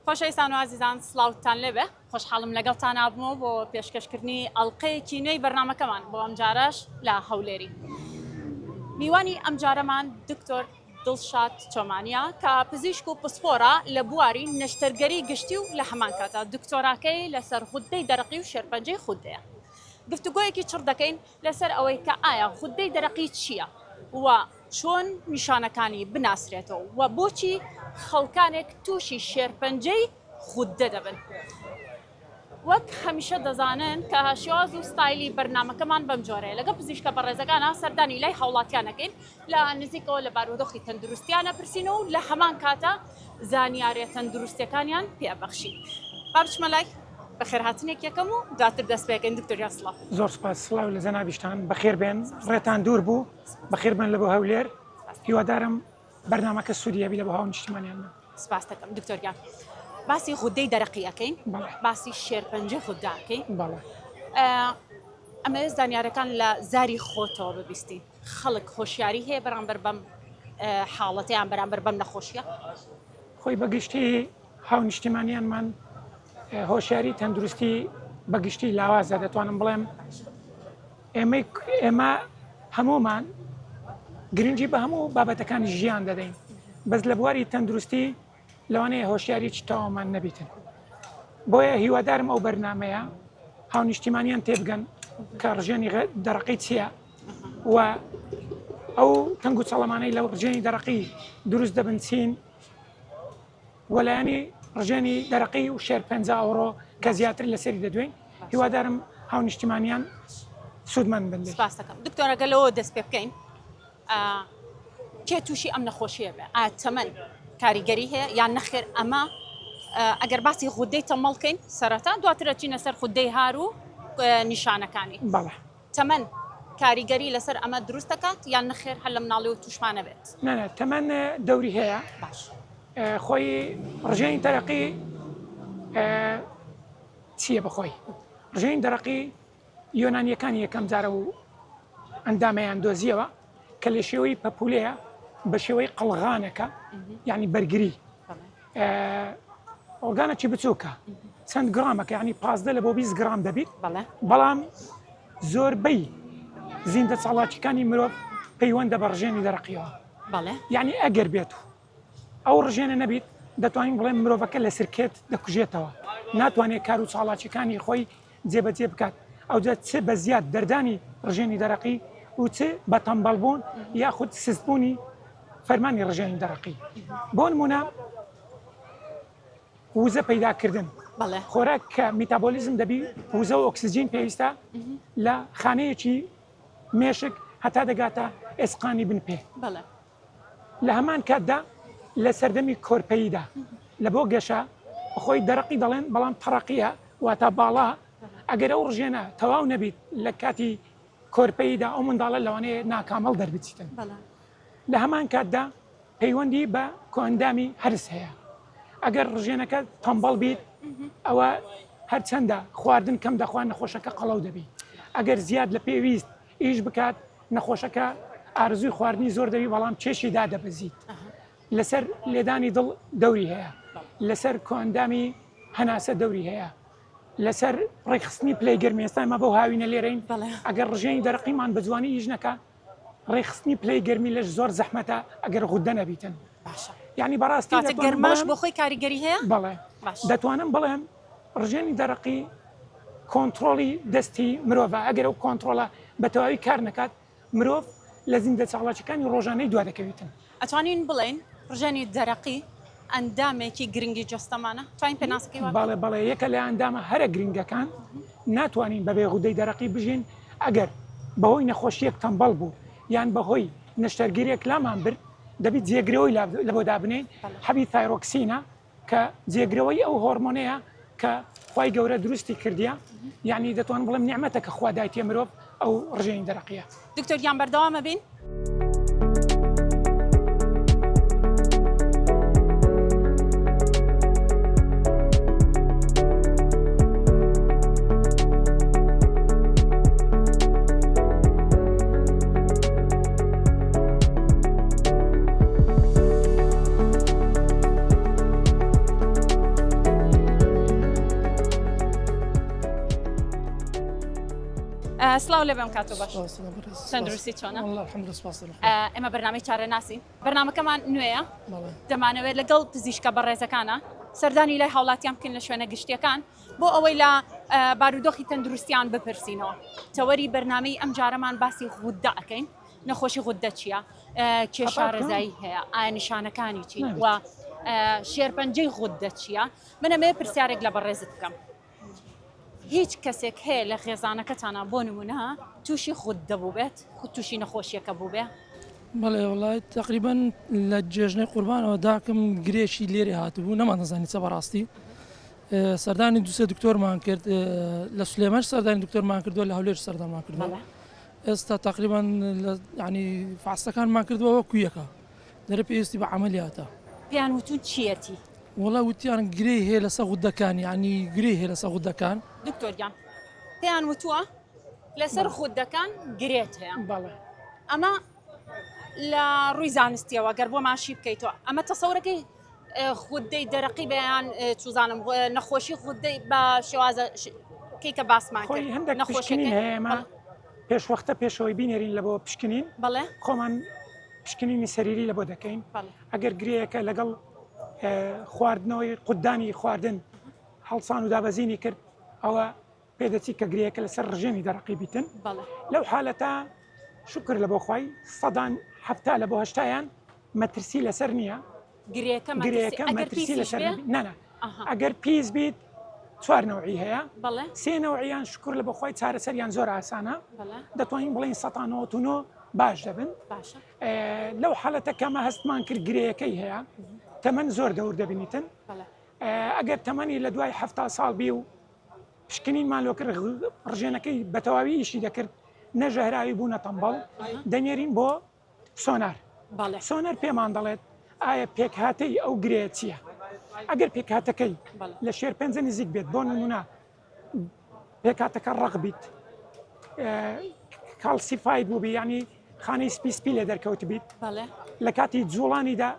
خۆشەویستان و ئازیزان سڵاوتان لێبێ خۆشحاڵم لەگەڵتانا بمەوە بۆ پێشکەشکردنی ئەڵلقەیەکی نوێی بەرنامەکەمان بۆ ئەمجارەش لە هەولێری میوانی ئەمجارەمان دکتۆر دڵشاد چۆمانیە کە پزیشک و پسپۆرە لە بواری نەشتەرگەری گشتی و لە هەمان کاتا دکتۆراکەی لەسەر غودەی دەرەقی و شێرپەنجەی خودەیە گفتوگۆیەکی چڕ دەکەین لەسەر ئەوەی کە ئایا غودەی دەرەقی چییە و چۆن نیشانەکانی بناسرێتەوە و بۆچی خەڵکانێک تووشی شێرپەنجەی غوددە دەبن. وەک هەمیشە دەزانن کە شێواز و ستایلی بەرنامەکەمان بەم جۆرەیە لەگەڵ پزیشکە بەڕێزەکانا سەردانی لای هاوڵاتیان ئەکەین لە نزیکەوە لە بارودۆخی تەندروستیان ئەپرسین و لە هەمان کاتا زانیاریە تەندروستیەکانیان پێ ئەبەخشین. با بچمە لای بەخێرهاتنێک یەکەم و دواتر دەست پێکەین دکتۆر گیان سڵاو. زۆر سوپاس سڵاو لە جەنابیشتان بەخێر بێن ڕێتان دوور بوو بەخێر بێن لە بۆ هەولێر هیوادارم بەرنامەکە سوودی هەبی لە بۆ هاونیشتیمانیانمان. سپاست دەکەم دکتۆر گیان باسی غودەی دەرەقی ئەکەین باسی شێرپەنجەی غودە ئەکەین ئەمەوێت زانیارەکان لە زاری خۆتەوە ببیستین خەڵک هۆشیاری هەیە بەرامبەر بەم حاڵەتەیان بەرامبەر بەم نەخۆشیە؟ خۆی بەگشتی هاونیشتیمانیانمان هۆشیاری تەندروستی بەگشتی لاوازە دەتوانم بڵێم ئێمەی ئێمە هەموومان گرنگی بە هەموو بابەتەکانی ژیان دەدەین بەس لە بواری تەندروستی لەوانەیە هۆشیاری تەواومان نەبیتن بۆیە هیوادارم ئەو بەرنمەیە هاونیشتیمانیان تێبگەن کە ڕژێنی دەرەقی چییە و ئەو تەنگ و چەڵەمانەی لەو ڕژێنی دەرەقی دروست دەبن چین وەلایەنی ڕژێنی دەرەقی و شێرپەنجە ئەوڕۆ کە زیاتر لەسەری دەدوێین هیوادارم هاونیشتیمانیان سوودمەند بن لێی. سپاست دەکەم دکتۆر ئەگەر لەوە دەست پێ بکەین کێ تووشی ئەم نەخۆشیە بێ ئایا تەمەن کاریگەری هەیە یان نەخێر ئەمە ئەگەر باسی غودەی تەمەڵ کەین سەرەتا دواتر ئەچینە سەر غودەی هار و نیشانەکانی بەڵێ. تەمەن کاریگەری لەسەر ئەمە دروست دەکات یان نەخێر هەر لە مناڵیەوە توشمان ئەبێت؟ نا نا تەمەن دەوری هەیە باش. خۆی ڕژێنی تەرەقی چییە بەخۆی ڕژێنی دەرەقی یۆنانیەکان یەکەم جارە و ئەندامەیان دۆزیەوە کە لە شێوەی پەپولەیە بە شێوەی قەڵغانەکە یعنی بەرگری ئۆرگانێکی بچووکە چەند گرامەکە ینی پازدە لە بۆ 20 گرام دەبیت بەڵام زۆربەی زیندە چاڵاکیەکانی مرۆڤ پەیوەندە بە ڕژێنی دەرەقیەوە یعنی ئەگەر بێت و ئەو ڕژێنە نەبیت دەتوانین بڵێن مرۆڤەکە لە سرکێت دەکوژێتەوە ناتوانێت کار و چاڵاکیەکانی خۆی جێبەجێ بکات ئەوجا چ بە زیاد دەردانی ڕژێنی دەرەقی و چ بە تەمبەڵ بوون یاخود سستبوونی فەرمانی ڕژێنی دەرەقی بۆ نمونە وزە پەیداکردن خۆراک کە میتابۆلیزم دەبی وزە و ئۆکسجین پێویستە لە خانەیەکی مێشک هەتا دەگاتە ئێسقانی بن پێ لە هەمان کاتدا لە سەردەمی کۆرپەییدا لە بۆ گەشە خۆی دەرەقی دەڵێن بەڵام تەڕەقیە واتا باڵا ئەگەر ئەو ڕژێنە تەواو نەبیت لە کاتی کۆرپەییدا ئەو منداڵە لەوانەیە ناکامڵ دەربچیتن لە هەمان کاتدا پەیوەندی بە کۆئەندامی هەرس هەیە ئەگەر ڕژێنەکە تەمبەڵ بیت ئەوە هەرچەندە خواردن کەم دەخوا نەخۆشەکە قەڵەو دەبی ئەگەر زیاد لە پێویست ئیش بکات نەخۆشەکە ئارزوی خواردنی زۆر دەبی بەڵام کێشی دادەبەزیت لەسەر لێدانی دڵ دەوری هەیە لەسەر کۆئەندامی هەناسە دەوری هەیە لەسەر ڕێکخستنی پلەی گەرمی ئێستا ئێمە بەو هاوینە لێرەین ئەگەر ڕژێنی دەرەقیمان بە جوانی ئیش نەکا ڕێکخستنی پلەی گەرمی لەش زۆر زەحمەتە ئەگەر غودە نەبیتن باشە یعنی بەڕاستی کاتێک گەرماش بۆ خۆی کاریگەری هەیە بەڵێ دەتوانم بڵێم ڕژێنی دەرەقی کۆنتڕۆڵی دەستی مرۆڤە، ئەگەر ئەو کۆنتڕۆڵە بە تەواوی کار نەکات، مرۆڤ لە زیندە چاڵاکیەکانی ڕۆژانەی دوا دەکەویتن. ئەتوانین بڵێین ڕژێنی دەرەقی ئەندامێکی گرنگی جەستەمانە؟ توانین پێناسەکەی وا بکەین؟ بەڵێ بەڵێ یەکە لە ئەندامە هەرە گرنگەکان، ناتوانین بەبێ غودەی دەرەقی بژین، ئەگەر بەهۆی نەخۆشیەک تەمبەڵ بوو یان بەهۆی نەشتەرگەریەک لامان برد دەبیت جێگرەوەی لەبۆ دابنێین، حەبی ثایرۆکسینە، کە جێگرەوەی ئەو هۆرمۆنەیە کە خوای گەورە دروستی کردیە یعنی دەتوانم بڵێم نیعمەتە کە خوا دایتیە مرۆڤ ئەو ڕژێنی دەرەقیە. دکتۆر گیان بەردەوامە بین. سڵاو لێ بێم کاتۆ باش تەندروستی چۆنە ئێمە بەرنامەی چارەناسین بەرنامەکەمان نوێیە دەمانەوێت لەگەڵ پزیشکە بەڕێزەکانە سەردانی لای هاوڵاتیان بکەین لە شوێنە گشتیەکان بۆ ئەوەی لە بارودۆخی تەندروستیان بپرسینەوە تەوەری بەرنامەی ئەم جارەمان باسی غودە ئەەکەین نەخۆشی غودە چییە کێ شارەزایی هەیە ئایا نیشانەکانی چین و شێرپەنجەی غودە چییە من ئەمەوێ پرسیارێک لە بەڕێزت بکەم هیچ کەسێک هەیە لە خێزانەکەتانا بۆ نمونە تووشی غودە بووبێت خود تووشی نەخۆشیەکە بووبێ؟ بەڵێ وڵای تقریبا لە جێژنەی قوربانەوە داکم گرێکی لێرێ هاتبوو نەماندەزانی چە بەڕاستی سەردانی دوسێ دکتۆرمان کرد لە سلێمانش سەردانی دکتۆرمان کردووە لە هەولێر سەردانمان کردووە ئێستا تقریبا ینی فاستەکانمان کردووە وەکو یەکە دەرە پێویستی بە عەمەلیاتە. پێیان وتوون چیەتی؟ وەڵا وتیان گرێی هەیە لەسەر غودەکان یانی گرێی هەیە لەسەر غودەکان. دکتۆر گیان پێیان وتووە لەسەر غودەکان گرێت هەیە. بەڵێ. ئەمە لە ڕووی زانستیەوە گەر بۆمان شی بکەیتەوە ئەمە تەسەورەکەی غودەی دەرەقی بەیان چوزانم نەخۆشی غودەی بە شێوازە کەی کە باسمان کرد خۆی هەندێک پشکنین هەیە ئێمە پێشوەختە پێشەوەی بینێرین لە بۆ پشکنین بەڵێ خۆمان پشکنینی سەریری لە بۆ دەکەین ئەگەر گرێیەکە لەگەڵ خواردنەوەی قودانی خواردن هەڵسان و دابەزینی کرد ئەوە پێدەچی کە گرێیەکە لەسەر ڕژێنی دەرەقی بیتن لەو حالەتە شکر لە بۆ خوای سەدان هەفتا لە بۆ هەشتایان مەترسی لەسەر نییە گرێکە گرێکە مەترسی لەسەر نەنا ئەگەر پیس بیت چوار نەوعی هەیە سێ نەوعیان شکر لە بەخوای چارەسەریان زۆر ئاسانە دەتوانین بڵین 1990 باش دەبن لەو حالەتە کەمە هەستمان کرد گرەیەکەی هەیە تەمەن زۆر دەور دەبینیتن ئەگەر تەمەنی لە دوای ه ساڵ بی و پشکنینمان لۆ کرد ڕژێنەکەی بە تەواوی ئیشی دەکرد نەژەهراوی بوو نە تەمبەڵ دەنێرین بۆ سۆنار سۆنەر پێمان دەڵێت ئایا پێکهاتەی ئەو گرێ چییە ئەگەر پێکهاتەکەی لە شێرپەنجە نزیک بێت بۆ نمونە پێکاتەکە ڕق بیت calcified بووبی ینی خانەی سپی سپی لێ دەرکەوت بیت لە کاتی جوڵانیدا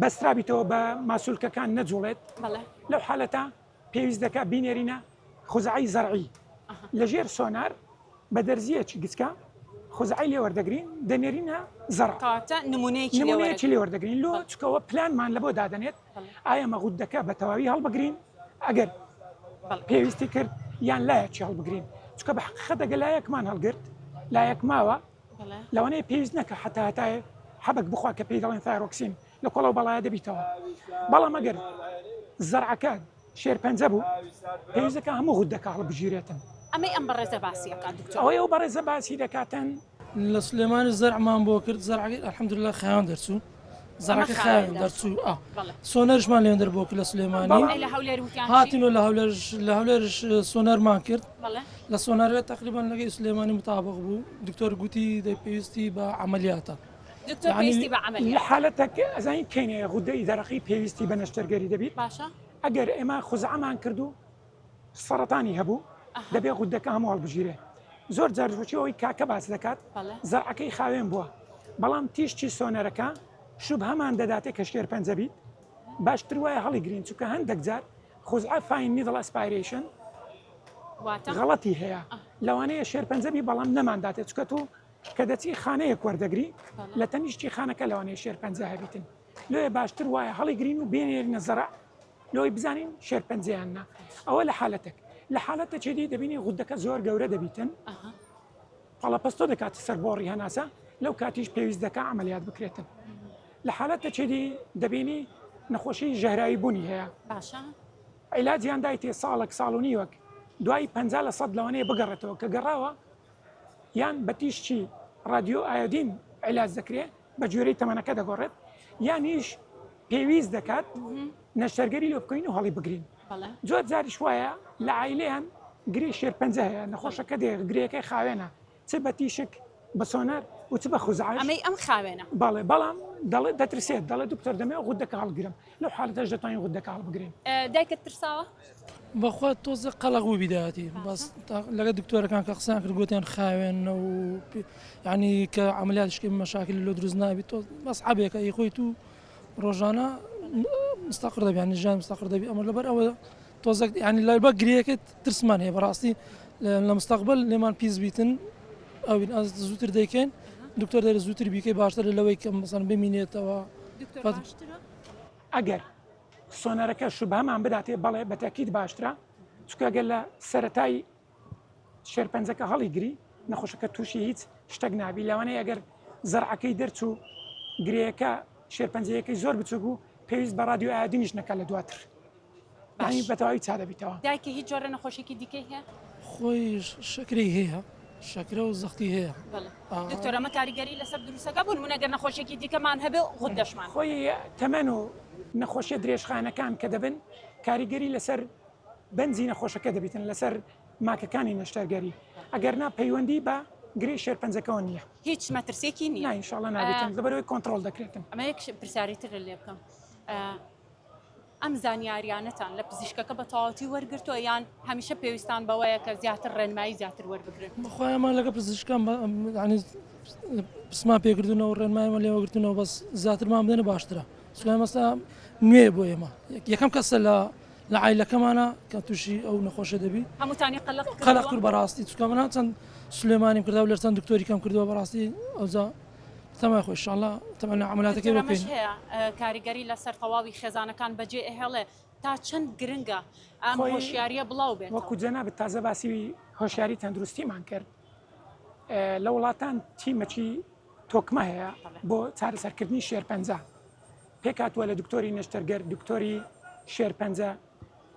بەسترابیتەوە بە ماسولکەکان نەجوڵێت لەو حالەتە پێویست دەکات بینێرینە خوزعەی زەرعی لەژێر سۆنار بە دەرزیەکی گچکە خوزعەی لێ وەردەگرین دەنێرینە زەرع کەواتە نمونەیەکی لێ نمونەیەکی لێ وەردەگرین لۆ چکەوە پلانمان لە بۆ دادەنێت ئایا مەغودەکە بە تەواوی هەڵبگرین ئەگەر پێویستی کرد یان لایەکی هەڵبگرین چکە بە حقیقەت ئەگەر لایەکمان هەڵگرت لایەک ماوە لەوانەیە پێویست نەکە حتا هەتایە حەبەک بخوا کە پێی دەڵێن thyroxine لە کۆڵەو بەڵایە دەبیتەوە بەڵام ئەگەر زەرعەکە شێرپەنجە بوو پێویستەکە هەموو غودەکە هەڵبگیرێتن. ئەمەی ئەم بەڕێزە باسی ئەکات دکتۆر. ئەوەی ئەو بەڕێزە باسی دەکاتن. لە سلێمانی زەرعمان بۆ کرد زەرعەکەی الحمدللە خاوێن دەرچوو زەرعەکە خاوێن دەرچوو ئا سۆنەرشمان لێن دەر بۆ کرد لە سلێمانی ئەی لە هەولێر وتیان چی؟ هاتین و لە هەولێرش لە هەولێرش سۆنەرمان کرد لە سۆنەرەکە تقریبا لەگەی سلێمانی متابق بوو دکتۆر گوتی دەی پێویستی بە عەمەلیاتە. دکتۆر پێویستی بە عەمەلیاتە. لە حالەتەک ئەزانین کەینێ غودەی دەرەقی پێویستی بە نەشتەرگەری دەبیت باشە. ئەگەر ئێمە خوزعەمان کرد و سەڕەتانی هەبوو دەبێ غودەکە هەموو هەڵبگیرێ زۆر جار وەکی ئەوەی کاکە باس دەکات زەرعەکەی خاوێن بووە بەڵام تیشکی سۆنەرەکە شوبهەمان دەداتێ کە شێرپەنجە بیت باشتر وایە هەڵیگرین چونکە هەندێک جار خوزعە fine needle aspiration غەڵەتی هەیە لەوانەیە شێرپەنجە بی بەڵام نەمانداتێ چونکە تۆ کە دەچی خانەیەک وەردەگری لە تەنیشتی خانەکە لەوانەیە شێرپەنجە هەبیتن لۆیە باشتر وایە هەڵیگرین و بێنێرینە زەرع لۆی بزانین شێرپەنجەیان نا ئەوە لە حالەتێک لە حالەتە چێدی دەبینی غودەکە زۆر گەورە دەبیتن پەڵەپەستۆ دەکاتە سەر بۆڕی هەناسە لەو کاتیش پێویست دەکا عملیات بکرێتن لە حالەتە چێدی دەبینی نەخۆشی ژەهراوی بوونی هەیە باشە عیلاجیان دایتێ ساڵک ساڵ و نیوەک دوای 50 لە سەد لەوانەیە بگەڕێتەوە کە گەڕاوە یان بە تیشکی ڕادیۆ ئایۆدین عیلاج دەکرێت بە گوێرەی تەمەنەکە دەگۆڕێت یانیش پێویست دەکات نەشتەرگەری لۆ بکەین و هەڵی بگرین زۆر جاریش وایە لە عیلەیان گرێ شێرپەنجە هەیە نەخۆشەکە دێ گرێەکەی خاوێنە چ بە تیشک بە سۆنەر و چ بە خوزعەش ئەمەی ئەم خاوێنە بەڵێ بەڵام دەڵێ دەترسێت دەڵێ دکتۆر دەمەوێت غودەکە هەڵگرم لەو حالەتەش دەتوانین غودەکە هەڵبگرین. دایکت ترساوە؟ بەخوا تۆزێ قەلەق بوو بیدایەتی بەس لەگە دکتۆرەکان کە قسەیان کرد گوتیان خاوێنە و یعنی کە عملیاتش کە مەشاکل لۆ دروست نابی تۆ بەس عەبێکە ئی خۆی تو ڕۆژانە مستەقر دەبی یعنی ژیان مستەقر دەبی ئەمە لەبەر ئەوە تۆزێک یعنی لای بە گرێیەکەت ترسمان هەیە بەڕاستی. لە مستەقبل لێمان پیس بیتن ئەوین ئەز زووتر دەیکەین دکتۆر دەرێ زووتر بیکەی باشترە لەوەی کە مەسەن بمینێتەوە. دکتۆر باشترە؟ ئەگەر سۆنەرەکە شوبهەمان بداتێ بەڵێ بە تەکید باشترە چونکە گەر لە سەرەتای شێرپەنجەکە هەڵیگری نەخۆشەکە تووشی هیچ شتێک نابی لەوانەیە ئەگەر زەرعەکەی دەرچوو گرێیەکە شێرپەنجەیەکەی زۆر بچوک بوو پێویست بە ڕادیۆ ئایۆدینیش نەکات لە دواتر باش بە تەواوی چا دەبیتەوە. دایکە هیچ جۆرە نەخۆشیەکی دیکەی هەیە؟ خۆی شەکرەی هەیە شەکرە و زەختی هەیە. بەڵێ دکتۆر ئەمە کاریگەری لەسەر دروستەکە بۆ نمونە گەر نەخۆشیەکی دیکەمان هەبێ و غودەشمان. خۆی تەمەن و نەخۆشیە درێژخایەنەکان کە دەبن کاریگەری لەسەر بەنجی نەخۆشەکە دەبیتن لەسەر ماکەکانی نەشتەرگەری ئەگەر نا پەیوەندی بە گرێی شێرپەنجەکەوە نییە. هیچ مەترسیەکی نییە. نا ئینشاڵڵا نابیتن لەبەرئەوەی کۆنتڕۆڵ دەکرێتن. ئەمە یەک پرسیاری ترت لێ بکەم ئەم زانیاریانەتان لە پزیشکەکە بە تەواوەتی وەرگرتووە یان هەمیشە پێویستان بەوەیە کە زیاتر ڕێنمایی زیاتر وەربگرن؟ خۆیان لەگە پزیشکان پرسمان پێکردنەوە ڕێنمایمان لێوەگرتنەوە بەس زیاترمان بدەنە باشترە چونکە مەسا نوێ بۆ ئێمە یەکەم کەسە لە لە عیلەکەمانە کە تووشی ئەو نەخۆشە دەبی هەمووتانی قەلەق قەلەق کرد بەڕاستی چونکە من چەند سلێمانیم کردەوە لە چەند دکتۆری کەم کردەوە بەڕاستی ئەوجا تەمای خۆی شاءاللە تەمەنا عەمەلاتەکەی دکتۆر ئەمەش بکەین. هەیە کاریگەری لەسەر تەواوی خێزانەکان بەجێ ئەهێڵێ تا چەند گرنگە ئەم خۆی هۆشیاریە بڵاو بێتەوە؟ وەکو جەنابت تازە باسی هۆشیاری تەندروستیمان کرد لە وڵاتان تیمەکی تۆکمە هەیە بۆ چارەسەرکردنی شێرپەنجە پێکهاتووە لە دکتۆری نەشتەرگەر دکتۆری شێرپەنجە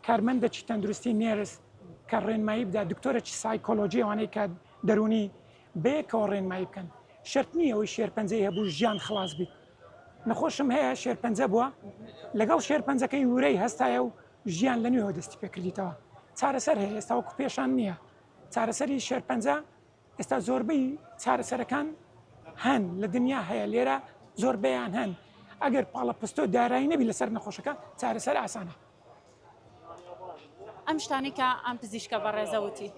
کارمەندەکی تەندروستی nurse کە ڕێنمایی بدا دکتۆرەکی سایکۆلۆژی ئەوانەی کە دەرونی بەیەکەوە ڕێنمایی بکەن شەرت نییە ئەوەی شێرپەنجەی هەبوو ژیان خلاص بیت نەخۆشم هەیە شێرپەنجە بووە لەگەڵ شێرپەنجەکەی ورەی هەستایە و ژیان لە نوێەوە دەستی پێکردیتەوە چارەسەر هەیە ئێستا وەکو پێشان نییە چارەسەری شێرپەنجە ئێستا زۆربەی چارەسەرەکان هەن لە دنیا هەیە لێرە زۆربەیان هەن ئەگەر پاڵەپەستۆ دارایی نەبی لەسەر نەخۆشەکە چارەسەر ئاسانە. ئەم شتانەی کە ئەم پزیشکە بەڕێزە وتی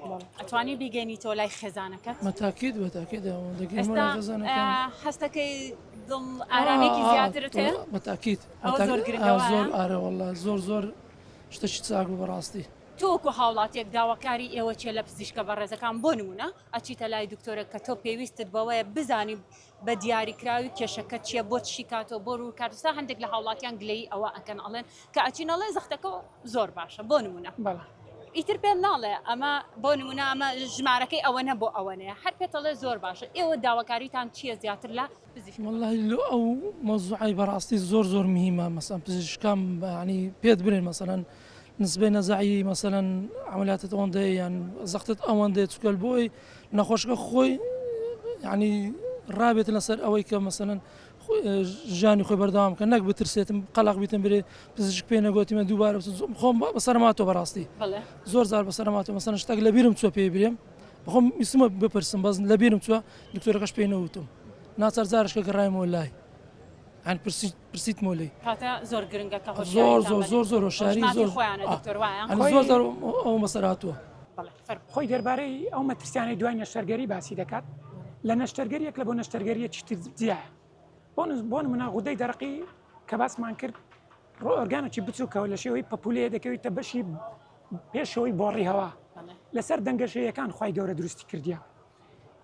ئەتوانی بیگەینیتەوە لای خێزانەکەت؟ بەتاکید بەتاکید دەگەینمە لای خێزانەکەم. هەستەکەی دڵ ئارامییەکی زیاترت هەیە؟ بەتاکید ئەوە زۆر گرنگە وایە؟ زۆر ئارە وەڵا زۆر زۆر شتێکی چاک بوو بەڕاستی. تۆ وەکو هاوڵاتیەک داواکاری ئێوە چیە لە پزیشکە بەڕێزەکان بۆ نمونە ئەچیتە لای دکتۆرێک کە تۆ پێویستت بەوەیە بزانی بە دیاریکراوی کێشەکە چیە بۆت شیکاتەوە بۆ ڕوونکاتەوە سا هەندێک لە هاوڵاتیان گلەیی ئەوە ئەکەن ئەڵێن کە ئەچین ئەڵێ زەختەکە زۆر باشە بۆ نمونە بەڵێ. ئیتر پێت ناڵێ ئەمە بۆ نمونە ئەمە ژمارەکەی ئەوەنە بۆ ئەوەنەیە هەر پێت ئەڵێ زۆر باشە ئێوە داواکاریتان چیە زیاتر لە پزیشک؟ وەڵاهی لۆ ئەو مەوزوعەی بەڕاستی زۆر زۆر مهیمە مەسەن پزیشکان یانی پێت برێن مەسەلەن نسبەی نەزعی مەسەلەن عەمەلیاتت ئەوەندەیە یان زەختت ئەوەندەیە چونکە بۆی نەخۆشەکە خۆی یعنی ڕابێت لەسەر ئەوەی کە مەسەلەن ژیانی خۆی بەردەوام بکە نەک بترسێتم قەلاق بیتم برێ پزیشک پێ نەگوتیمە دووبارە خۆم بەسەرماتەوە بەڕاستی زۆر زار بەسەرماتەوە مەسەلەن شتێک لەبیرم چوە پێی برێم بخۆم ویستمە بپرسم بەس لەبیرم چوە دکتۆرەکەش پێی نەوتم ناچار جارشکە گەڕایمەوە لای هەن پرسی پرسیتمەوە لێی. کاتە زۆر گرنگە کە زۆر زۆر زۆر زۆر هۆشیاری زۆر خۆیانە دکتۆر وایە ئەنی زۆر زۆر ئەو مەسەر هاتووە. بەڵێ فەرموو. خۆی دەربارەی ئەو مەترسیانەی دوای نەشتەرگەری باسی دەکات لە نەشتەرگەریەک لە بۆ نەشتەرگەریەکی تر جیایە بۆ بۆ نمونە غودەی دەرەقی کە باسمان کرد ڕۆ ئۆرگانێکی بچووکەوە لە شێوەی پەپولەیە دەکەویتە بەشی پێشەوەی بۆڕی هەوا لەسەر دەنگەشەیەکان خوای گەورە دروستی کردیە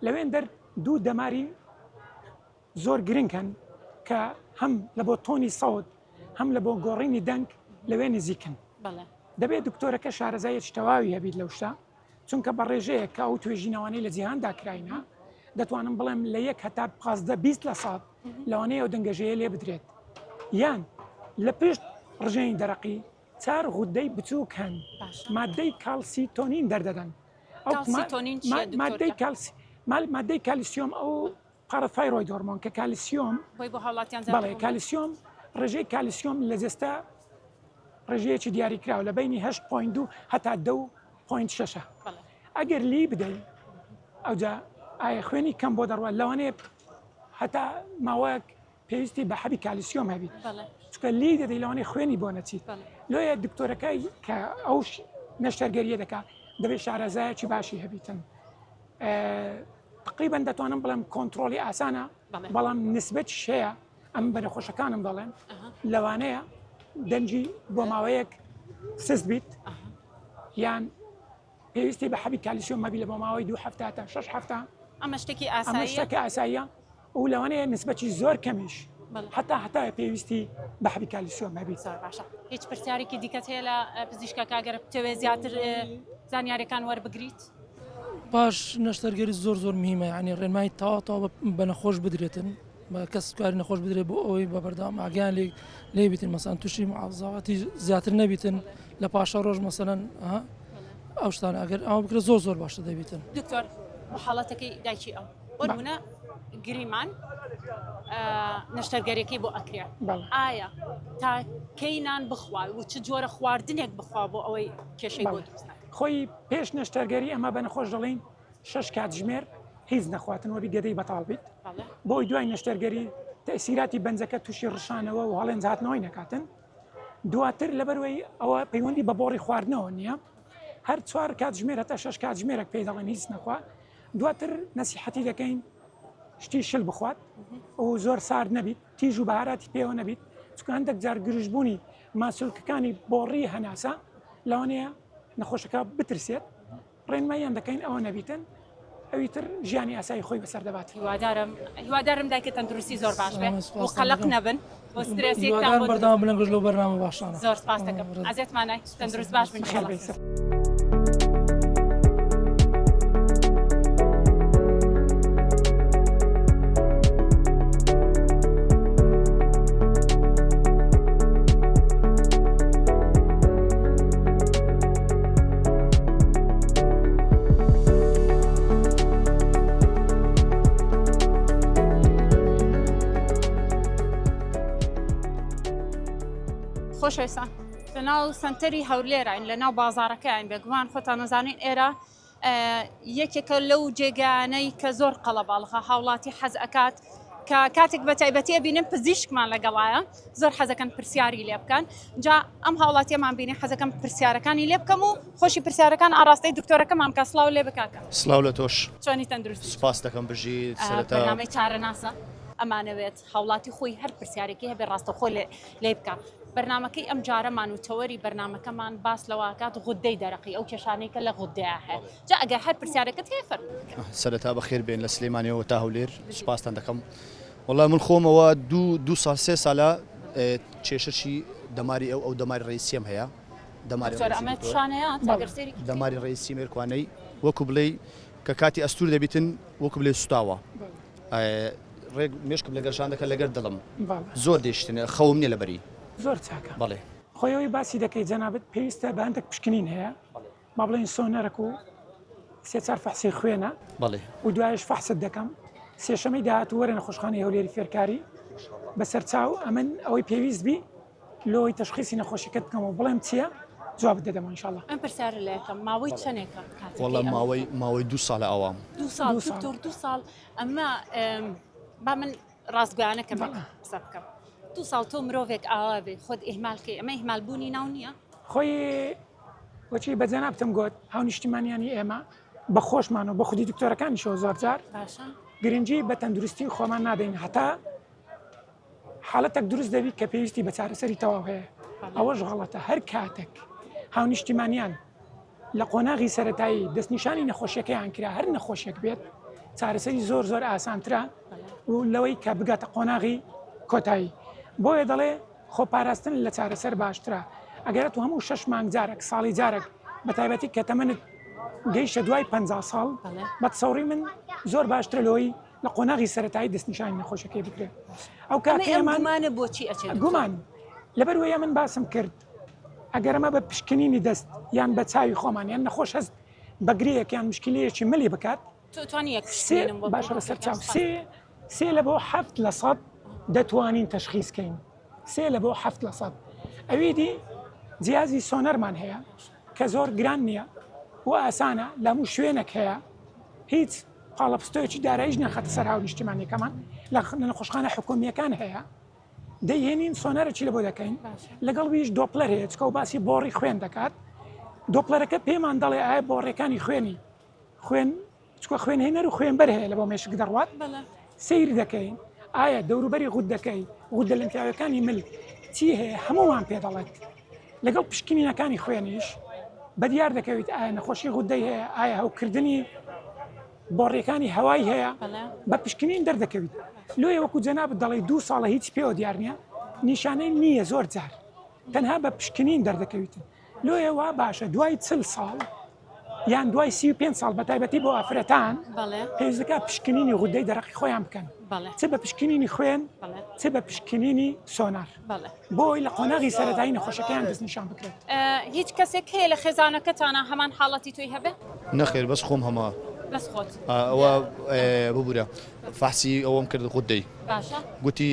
لەوێن دەر دوو دەماری زۆر گرنگ هەن کە هەم لە بۆ تۆنی سەوت هەم لە بۆ گۆڕینی دەنگ لەوێ نزیکن دەبێت دکتۆرەکە شارەزایەکی تەواوی هەبیت لەو شتە چونکە بە ڕێژەیە کە ئەو توێژینەوانەی لە جیهاندا کراینە دەتوانم بڵێم لە یەک هەتا پازدە 20 لە سات لەوانەیە ئەو دەنگەژەیە لێ بدرێت یان لە پشت ڕژێنی دەرەقی چار غودەی بچووک هەن مادەی کالسیتۆنین دەردەدەن ئەو مادەی کالسی مادەی کالیسیۆم ئەو parathyroid hormone کە کالیسیۆم بۆی بۆ هاوڵاتیان زیاتر بەڵێ کالیسیۆم ڕێژەی کالیسیۆم لە جەستە ڕێژەیەکی دیاریکراو لە بینی 8.2 هەتا 2.6 ئەگەر لی بدەی ئەوجا ئایا خوێنی کەم بۆ دەڕوات لەوانەیە هەتا ماوەیەک پێویستی بە حەبی کالیسیۆم هەبیت چونکە لی دەدەی لەوانەیە خوێنی بۆ نەچیت لۆیە دکتۆرەکەی کە ئەو نەشتەرگەریە دەکات دەبێت شارەزایەکی باشی هەبیتن تقریبا دەتوانم بڵێم کۆنتترۆلی ئاسانە بەڵام نسبەتیش هەیە ئەم بە نەخۆشەکانم دەڵێم لەوانەیە دەنگی بۆ ماوەیەک سست بیت یان. پێویستی بە حەبی کالیسیۆم هەبی لە بۆ ماوەی دوو هەفتە تا شەش هەفتە. ئەمە شتێکی ئاساییە؟ ئەمە شتێکی ئاساییە و لەوانەیە نسبەتی زۆر کەمیش هەتا هەتایە پێویستی بە حەبی کالیسیۆم هەبیت. زۆر باشە. هیچ پرسیارێکی دیکەت هەیە لە پزیشکەکە گەر بتەوێت زیاتر زانیاریەکان وەربگریت؟ پاش نەشتەرگەری زۆر زۆر مهمە یعنی ڕێنمایی تەواو تەواو بە نەخۆش بدرێتن بە کەس کاری نەخۆش بدرێت بۆ ئەوەی بە بەردەوام ئاگیان لێ لێ بیتن مەسان تووشی معاوزاتی زیاتر نەبیتن لە پاشە ڕۆژ مەسەلەن ئەو شتانە ئەگەر ئەوە بکرێت زۆر زۆر باشتر دەبیتن. دکتۆر بۆ حاڵەتەکەی دایکی ئەو بۆ نمونە گریمان نەشتەرگەریەکەی بۆ ئەکرێ ئایا تا کەی نان بخوا و چ جۆرە خواردنێک بخوا بۆ ئەوەی کێشەی بۆ دروست نەکات؟ خۆی پێش نەشتەرگەری ئەمە بە نەخۆش دەڵێین شەش کاتژمێر هیچ نەخواتن وەبی گەدەی بەتاڵ بیت بۆی دوای نەشتەرگەری تەسیراتی بەنجەکە تووشی ڕشانەوە و هەڵێنج هاتنەوەی نەکاتن دواتر لەبەروەی ئەوە پەیوەندی بە بۆڕی خواردنەوە نییە هەر چوار کاتژمێر هەتا شەش کاتژمێرێک پێی دەڵێن هیچ نەخوا دواتر نەسیحەتی دەکەین شتی شل بخوات و زۆر سارد نەبیت تیژ و بەهاراتی پێوە نەبیت چونکە هەندێک جار گرژبوونی ماسولکەکانی بۆڕی هەناسە لەوانەیە نەخۆشەکە بترسێت ڕێنماییان دەکەین ئەوە نەبیتن ئەوی تر ژیانی ئاسایی خۆی بەسەر دەبات. هیوادارم هیوادارم دایکە تەندروستی زۆر باش بێ و قەلەق نەبن و سترێسێکتان هیوادارم بۆ دروست بەردەوام بن لەو بەرنامە باشانە. زۆر سپاس دەکەم ئەزیەتمان نای تەندروست باش بن بەخێر ئینشاڵڵا. بێی. خۆشەویستان لەناو سەنتەری هەولێراین لەناو بازارەکەین بێگومان خۆتان نەزانین ئێرە یەکێکە لەو جێگانەی کە زۆر قەڵەباڵغە هاوڵاتی حەز ئەکات کە کاتێک بە تایبەتی ئەبینن پزیشکمان لەگەڵایە زۆر حەزەکەن پرسیاری لێ بکەن جا ئەم هاوڵاتیەمان بینی حەزەکەم پرسیارەکانی لێ بکەم و خۆشی پرسیارەکان ئاراستەی دکتۆرەکەمان بکە سڵاو لێ بکاکە سڵاو لە تۆش چۆنی تەندروستی سپاس دەکەم بژیت سەرەتا بەرنامەی چارەناسە ئەمانەوێت هاوڵاتی خۆی هەر پرسیارێکی هەبێ ڕاستەوخۆ لێ بکە بەرنامەکەی ئەم جارەمان و تەوەری بەرنامەکەمان باس لەوە ئەکات غودەی دەرەقی ئەو کێشانەی کە لە غودەیا هەیە جا ئەگەر هەر پرسیارێکت هەیە فەرموو بکە. سەرەتا بەخێر بێن لە سلێمانیەوە تا هەولێر سوپاستان دەکەم وەڵا من خۆمەوە دوو دوو ساڵ سێ سالە کێشەشی دەماری ئەو ئەو دەماری ڕئیسیم هەیە دەماری دکتۆر ئەمە شانەیە ئەگەر سەیری دەماری ڕئیسی مێرکوانەی وەکو بڵێی کە کاتی ئەستور دەبیتن وەکو بلێ سوتاوە ڕێک مێشکم لەگەر شاندەکە لەگەر دڵم زۆر دەیشتن خەوم نیە لەبەری. زۆر چاکە. بەڵێ. خۆی ئەوەی باسی دەکەی جەنابت پێویستە بە هەندێک پشکنین هەیە با بڵێین سۆنەرەک و سێ چار فەحسی خوێنە بەڵێ و دوایش فەحست دەکەم سێشەمەی داهاتوو وەرە نەخۆشخانەی هەولێری فێرکاری بەسەر چاو ئەمن ئەوەی پێویست بی لۆی تەشخیسی نەخۆشیەکەت بکەم و بڵێم چییە جوابت دەدەمەوە ان شاء اللە. من پرسیار لێکەم ماوەی چەنێکە کاتەکەی وەڵا ئەم ماوەی ماوەی دوو ساڵە ئەوام. دوو ساڵ دوو ساڵ. دکتۆر دوو ساڵ ئەمە ئێم، با من ڕاستگۆیانە کەمێک بەڵێ. قسە بکەم دوو ساڵ تۆ مرۆڤێک ئاوا بێ خۆت ئیهمال کەی ئەمە ئیهمال بوونی ناو نییە؟ خۆی وەچی بە جەنابتم گۆت هاونیشتیمانیانی ئێمە بە خۆشمان و بە خودی دکتۆرەکانیشەوە زۆر جار باشە گرنگی بە تەندروستی خۆمان نادەین هەتا حاڵەتەک دروست دەبی کە پێویستی بە چارەسەری تەواو هەیە ئەوەش غەڵەتە هەر کاتێک هاونیشتیمانیان لە قۆناغی سەتایی دەستنیشانی نەخۆشیەکەیان کرا هەر نەخۆشیێک بێت چارەسەری زۆر زۆر ئاسانترە و لەوەی کە بگاتە قۆناغی کۆتایی بۆیە دەڵێ خۆپاراستن لە چارەسەر باشترە ئەگەر تو هەموو شەش مانگ جارێک ساڵی جارێک بە تایبەتی کە تەمەنت گەیشتە دوای پ ساڵ بە تسەوڕی من زۆر باشترە لەوەی لە قۆناغی سەتایی دەستنیشانی نەخۆشەکەی بکرێت ئەو کاتێمانە بۆچی ئەچێت گومان لەبەر وەیە من باسم کرد ئەگەر ئەمە بە پشکنینی دەست یان بە چاوی خۆمان یان نەخۆش هەست بە گرێیەک یان مشکلەیەکی ملی بکات سێ باشە بەسەر چاو سێ سێ لە بۆ حەفت لە سەد دەتوانین تەشخیز کەین سێ لە بۆ حەفت لە سەد ئەوی دی جیازی سۆنەرمان هەیە کە زۆر گران نییە و ئاسانە لە هەموو شوێنێک هەیە هیچ پاڵەپستۆیەکی داراییش ناخاتە سەر هاونیشتیمانیەکەمان لە نەخۆشخانە حکومیەکان هەیە دەیهێنین سۆنەرەکی لە بۆ دەکەین لەگەڵ ویش دۆپلەر هەیە چکە و باسی بۆڕی خوێن دەکات دۆپلەرەکە پێمان دەڵێ ئایا بۆڕەکانی خوێنی خوێن چکە خوێنهێنەر و خوێنبەر هەیە لە بۆ مێشک دەڕوات سیر دەکەین ئایا دەوروبەری غودەکەی غودە لەمفیاوەکانی مل چی هەیە هەمووان پێ دەڵێت لەگەڵ پشکنینەکانی خوێنیش. بەدیار دەکەویت ئایا نەخۆشی غودەی هەیە، ئایا هەوکردنی بۆڕیەکانی هەوای هەیە، بە پشکنین دەردەکەویت. لۆیە وەکو جەنابت دەڵێی دوو ساڵە هیچ پێوە دیار نییە، نیشانەی نییە زۆر جار تەنها بە پشکنین دەردەکەویتن. لۆیە وا باشە دوای چل ساڵ یان دوای 35 ساڵ بە تایبەتی بۆ ئافرەتان پێویست دەکات پشکنینی غودەی دەرەقی خۆیان بکەن چ بە پشکنینی خوێن چ بە پشکنینی سۆنار بۆی لە قۆناغی سەرەتایی نەخۆشەکەیان دەستنیشان بکرێت. هیچ کەسێک هەیە لە خێزانەکەتانا هەمان حاڵەتی تۆی هەبێ؟ نەخێر بەس خۆم هەمە. بەس خۆت. ئەوە ببورە فەحسی ئەوەم کرد غودەی باشە گوتی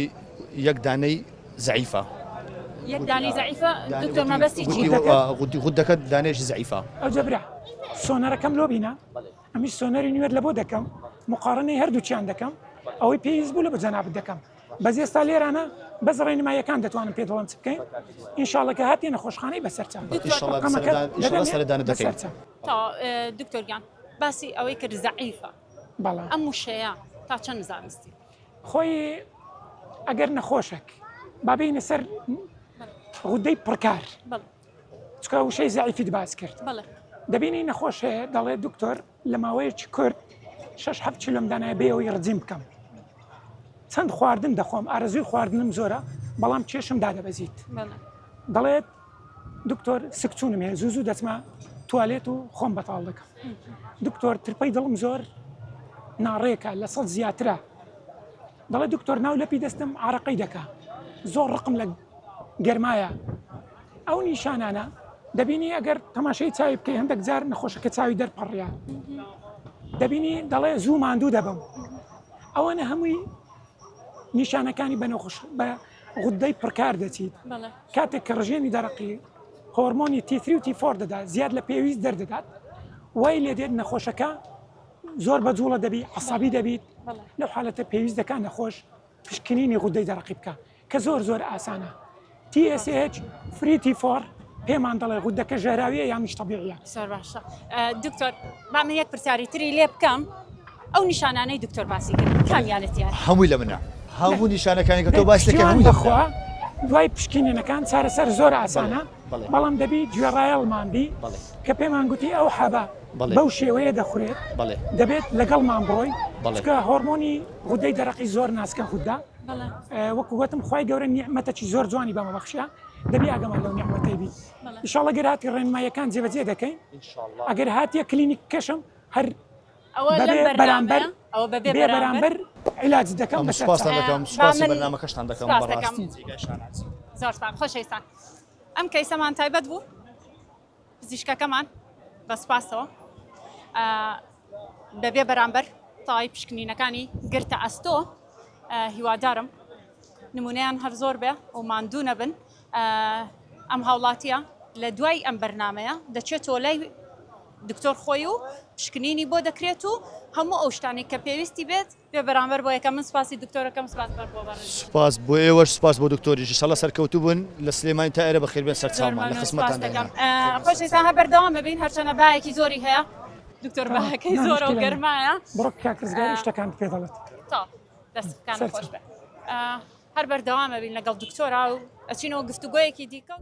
یەک دانەی زەعیفە. یەک دانەی زەعیفە دکتۆر مەبەستی چی؟ گوتی غودەکەت دانەیەکی زەعیفە. ئەوجا برا سۆنەرەکەم لۆ بینە ئەمیش سۆنەری نوێت لەبۆ دەکەم مقارنەی هەردووکیان دەکەم ئەوەی پێویست بوو لە بۆ جەنابت دەکەم بەس ئێستا لێرانە بەس ڕێنماییەکان دەتوانم پێت بڵێم چ بکەین ئینشاڵڵە کە هاتیە نەخۆشخانەی بەسەرچاو ڕقەمەکەت دەدەمێ بەسەرچاو. تەواو دکتۆر گیان باسی ئەوەی کرد زەعیفە بەڵێ. ئەم وشەیە تا چەند زانستی؟ خۆی ئەگەر نەخۆشێک با بێینە سەر غودەی پڕکار چکە وشەی زەعیفیت باس کرد دەبینی نەخۆش هەیە دەڵێ دکتۆر لە ماوەیەکی کورت شەش حەفت کیلۆم دانایە بێ ئەوەی ڕجیم بکەم چەند خواردن دەخۆم ئارەزووی خواردنم زۆرە بەڵام کێشم دادەبەزیت دەڵێت دکتۆر سکچونم هەیە زوو زوو دەچمە توالێت و خۆم بەتاڵ دەکەم دکتۆر ترپەی دڵم زۆر ناڕێکە لە سەد زیاترە دەڵێ دکتۆر ناو لەپی دەستم عراقی دەکا زۆر ڕقم لە گەرمایە ئەو نیشانانە دەبینی ئەگەر تەماشای چاوی بکەی هەندێک جار نەخۆشەکە چاوی دەرپەڕە دەبینی دەڵێ زوو ماندوو دەبم ئەوەنە هەمووی نیشانەکانی بە نەخۆش بە غودەی پڕکار دەچیت کاتێک کە ڕژێنی دەرەقی هۆرمۆنی T3 و T4 دەدات زیاد لە پێویست دەردەدات وای لێ دێت نەخۆشەکە زۆر بە جوڵە دەبی عسابی دەبیت لەو حالەتە پێویست دەکات نەخۆش پشکنینی غودەی دەرەقی بکە کە زۆر زۆر ئاسانە TSH free T4 پێمان دەڵێ غودەکە ژەهراویە یانیش تەبیعیە. زۆر باشە دکتۆر با من یەک پرسیاری تری لێ بکەم ئەو نیشانانەی دکتۆر باسی کرد کامیانت دیارە؟ هەمووی لە منە هەموو نیشانەکانی کە تۆ باسی دەکەی هەمووی لە منە. بەخوا دوای پشکینینەکان چارەسەر زۆر ئاسانە بەڵام دەبی گوێڕایەڵمان بی کە پێمان گوتی ئەو حەبە بەو شێوەیە دەخورێت دەبێت لەگەڵمان بڕۆی چونکە هۆرمۆنی غودەی دەرەقی زۆر ناسکە غودە وەکو وتم خوای گەورە نیعمەتەکی زۆر جوانی بەمە بەخشە دەبی ئاگەمان لەو نیعمەتەی بی ئیشاڵە گەر هاتی ڕێنماییەکان جێبەجێ دەکەین ئەگەر هاتیە کلینیک کەشم هەر ئەوە لەم بەبێ بەرامبەر بەرنامەیە ئەوە بەبێ بێ بەرامبەر بەرامبەر عیلاج دەکەم ئەم بەسەر سوپاستان چاو. دەکەم با سوپاسی من بەرنامەکەشتان دەکەم سوپاس دەکەم بەڕاستی جێگای شانازی. زۆر سوپاس خۆشەویستان ئەم کەیسەمان تایبەت بوو پزیشکەکەمان بە سوپاسەوە بەبێ بەرامبەر تەواوی پشکنینەکانی گرتە ئەستۆ هیوادارم نمونەیان هەر زۆر بێ و ماندوو نەبن ئەم هاوڵاتیە لە دوای ئەم بەرنمەیە دەچێتەوە لای دکتۆر خۆی و پشکنینی بۆ دەکرێت و هەموو ئەو شتانەی کە پێویستی بێت بێ بەرامبەر بۆ یەکەم من سوپاسی دکتۆرەکەم سوپاس بەر بۆ بەڕێزی. سوپاس بۆ ئێوەش سوپاس بۆ دکتۆریش ئیشەڵا سەرکەوتوو بن لە سلێمانی تا ئێرە بەخێر بێن زۆر سەرچاومان لە مەمنون سوپاس خزمەتتان دەکەم داینە. خۆشەویستان هەر بەردەوام ببین هەرچەنە بایەکی زۆری هەیە دکتۆر بایەکەی نا زۆرە و مشکلە نیە گەرمایە بڕۆ کاک ڕزگاری شتەکانت پێ دەڵێت. تەواو دەستەکانت سەرچاو. خۆش بێ هەر بەردەوام ئەبین لەگەڵ دکتۆرا و ئەچینەوە گفتوگۆیەکی دیکە.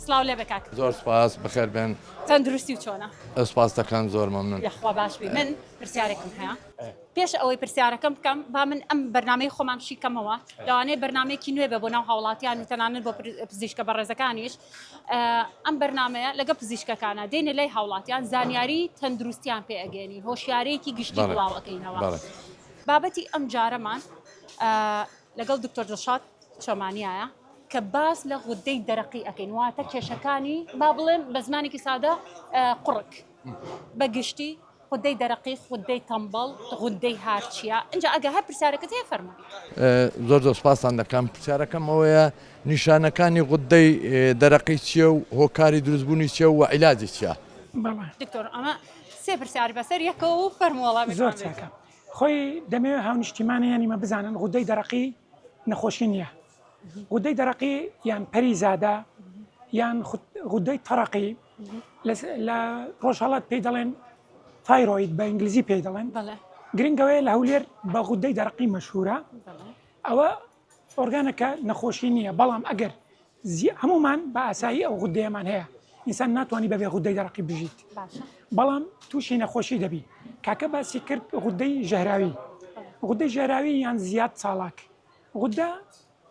سڵاو لێ بێ کاک. زۆر سپاس بەخێر بێن. تەندروستی و چۆنە؟ سپاس دەکەم زۆر مەمنون. یاخوا باش بی من پرسیارێکم هەیە پێش ئەوەی پرسیارەکەم بکەم با من ئەم بەرنامەی خۆمان شی کەمەوە لەوانەیە بەرنامەیەکی نوێ بێ بۆ ناو هاوڵاتیان و تەنانەت بۆ پزیشکە بەڕێزەکانیش ئەم بەرنامەیە لەگە پزیشکەکانە دێنە لای هاوڵاتیان زانیاری تەندروستیان پێ ئەگەێنین هۆشیارەیەکی گشتی بڵاو ئەکەینەوە بابەتی ئەم جارەمان لەگەڵ دکتۆر دڵشاد چۆمانیایە کە باس لە غودەی دەرەقی ئەکەین واتە کێشەکانی با بڵێم بە زمانێکی سادە قوڕگ بە گشتی غودەی دەرەقی غودەی تەمبەڵ غودەی هارچیە ئینجا ئەگەر هەر پرسیارێکت هەیە فەرموو. زۆر زۆر سپاستان دەکەم پرسیارەکەم ئەوەیە نیشانەکانی غودەی دەرەقی چیە و هۆکاری دروستبوونی چیە و عیلاجی چیە؟ بەڵێ. دکتۆر ئەمە سێ پرسیار بەسەر یەکەوە و فەرموو وەڵامێکمان زۆر بێت. چاکە خۆی دەمەوێت هاونیشتیمانیانی مە بزانن غودەی دەرەقی نەخۆشی نییە غودەی دەرەقی یان پەری زادە یان غودەی تەڕەقی لە ڕۆژهەڵات پێی دەڵێن thyroid بە ئینگلیزی پێی دەڵێن گرنگەوەیە لە هەولێر بە غودەی دەرەقی مەشهورە ئەوە ئۆرگانەکە نەخۆشی نییە بەڵام ئەگەر هەمومان بە ئاسایی ئەو غودەیەمان هەیە ئینسان ناتوانانی بەبێ غودەی دەرەقی بژیت بەڵام تووشی نەخۆشی دەبی کاکە باسی کرد غودەی ژەهراوی غودەی ژەهراوی یان زیاد چاڵاک غودە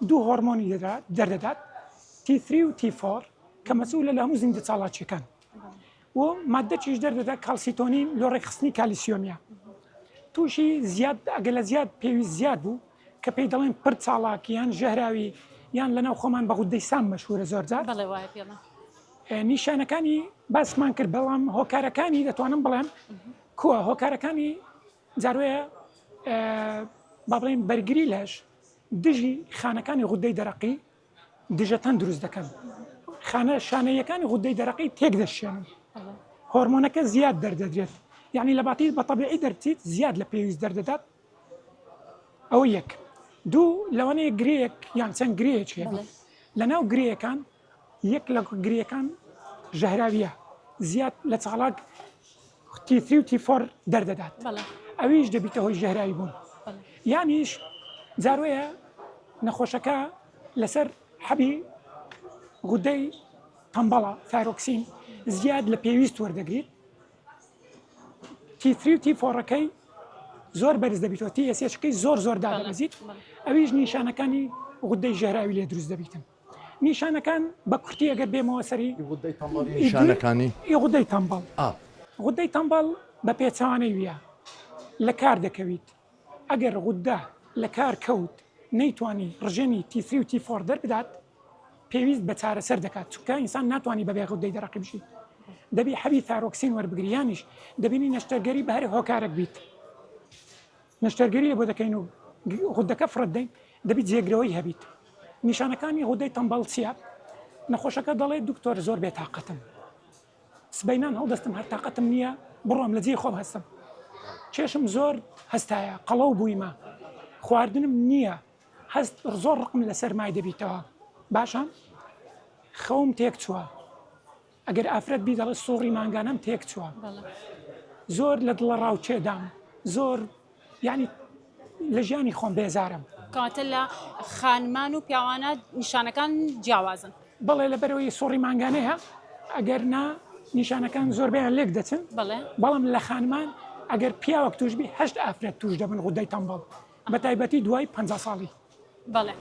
دوو هۆرمۆنی دەردەدات T3 و T4 کە مەسئولە لە هەموو زیندە چاڵاکیەکان و مادەکیش دەردەدا کالسیتۆنین لۆ ڕێکخستنی کالیسیۆمیە تووشی زیاد ئەگە لە زیاد پێویست زیاد بوو کە پێی دەڵێن پر چاڵاک یان ژەهراوی یان لەناو خۆمان بە غودەی سام مەشهورە زۆر جار نیشانەکانی باسمان کرد بەڵام هۆکارەکانی دەتوانم بڵێم کووە هۆکارەکانی جاروەیە با بڵێن بەرگری لەش دژی خانەکانی غودەی دەرەقی دژەتەن دروست دەکەن خانە شانەیەکانی غودەی دەرەقی تێک دەشێنن هۆرمۆنەکە زیاد دەردەدرێت یعنی لە باتی بە تەبیعی دەربچیت زیاد لە پێویست دەردەدات ئەوە یەک دوو لەوانەیە گرەیەک یان چەند گرەیەک هەبێت لە ناو گرەیەکان یەک لە گرەکان ژەهراویە زیاد لە چاڵاک T3 و T4 دەردەدات ئەویش دەبیتە هۆی ژەهراوی بوون یانیش جاروەیە نەخۆشەکە لەسەر حەبی غودەی تەمبەڵە thyroxine زیاد لە پێویست وەردەگریت T3 و T4 ەکەی زۆر بەرز دەبیتەوە TSH ەکەی زۆر زۆر دادەبەزیت ئەویش نیشانەکانی غودەی ژەهراوی لێ دروست دەبیتن. نیشانەکان بە کورتی ئەگەر بێمەوە سەری غودەی تەمبەڵ نیشانەکانی ئی غودەی تەمبەڵ غودەی تەمبەڵ بە پێچەوانەی ویە لە کار دەکەویت ئەگەر غودە لە کار کەوت نەیتوانی ڕژێنی T3 و T4 دەربدات پێویست بە چارەسەر دەکات چونکە ئینسان ناتوانانی بەبێ غودەی دەرەقی بژیت دەبی حەبی thyroxine وەربگری یانیش دەبینی نەشتەرگەری بە هەر هۆکارێک بیت نەشتەرگەری بۆ دەکەین و غودەکە فڕێت دەین دەبیت جێگرەوەی هەبیت نیشانەکانی غودەی تەمبەڵ چییە؟ نەخۆشەکە دەڵێت دکتۆر زۆر بێتاقەتم سبەینان هەڵدەستم هەر تاقەتم نییە بڕۆم لە جێی خۆم هەستم کێشم زۆر هەستایە قەڵەو بوویمە خواردنم نییە هەست زۆر ڕقم لە سەرمای دەبیتەوە باشە خەوم تێک چووە ئەگەر ئافرەت بی دەڵێ سوڕی مانگانەم تێک چووە زۆر لە دڵە ڕاوچێدام زۆر یعنی لە ژیانی خۆم بێزارم. کەواتە لە خانمان و پیاوانە نیشانەکان جیاوازن. بەڵێ لەبەرئەوەی سوڕی مانگانەیە ئەگەر نا نیشانەکان زۆربەیان لێک دەچن بەڵام لە خانمان ئەگەر پیاوەک توش بی هەشت ئافرەت توش دەبن غودەی تەمبەڵ بە تایبەتی دوای 50 ساڵی. بەڵێ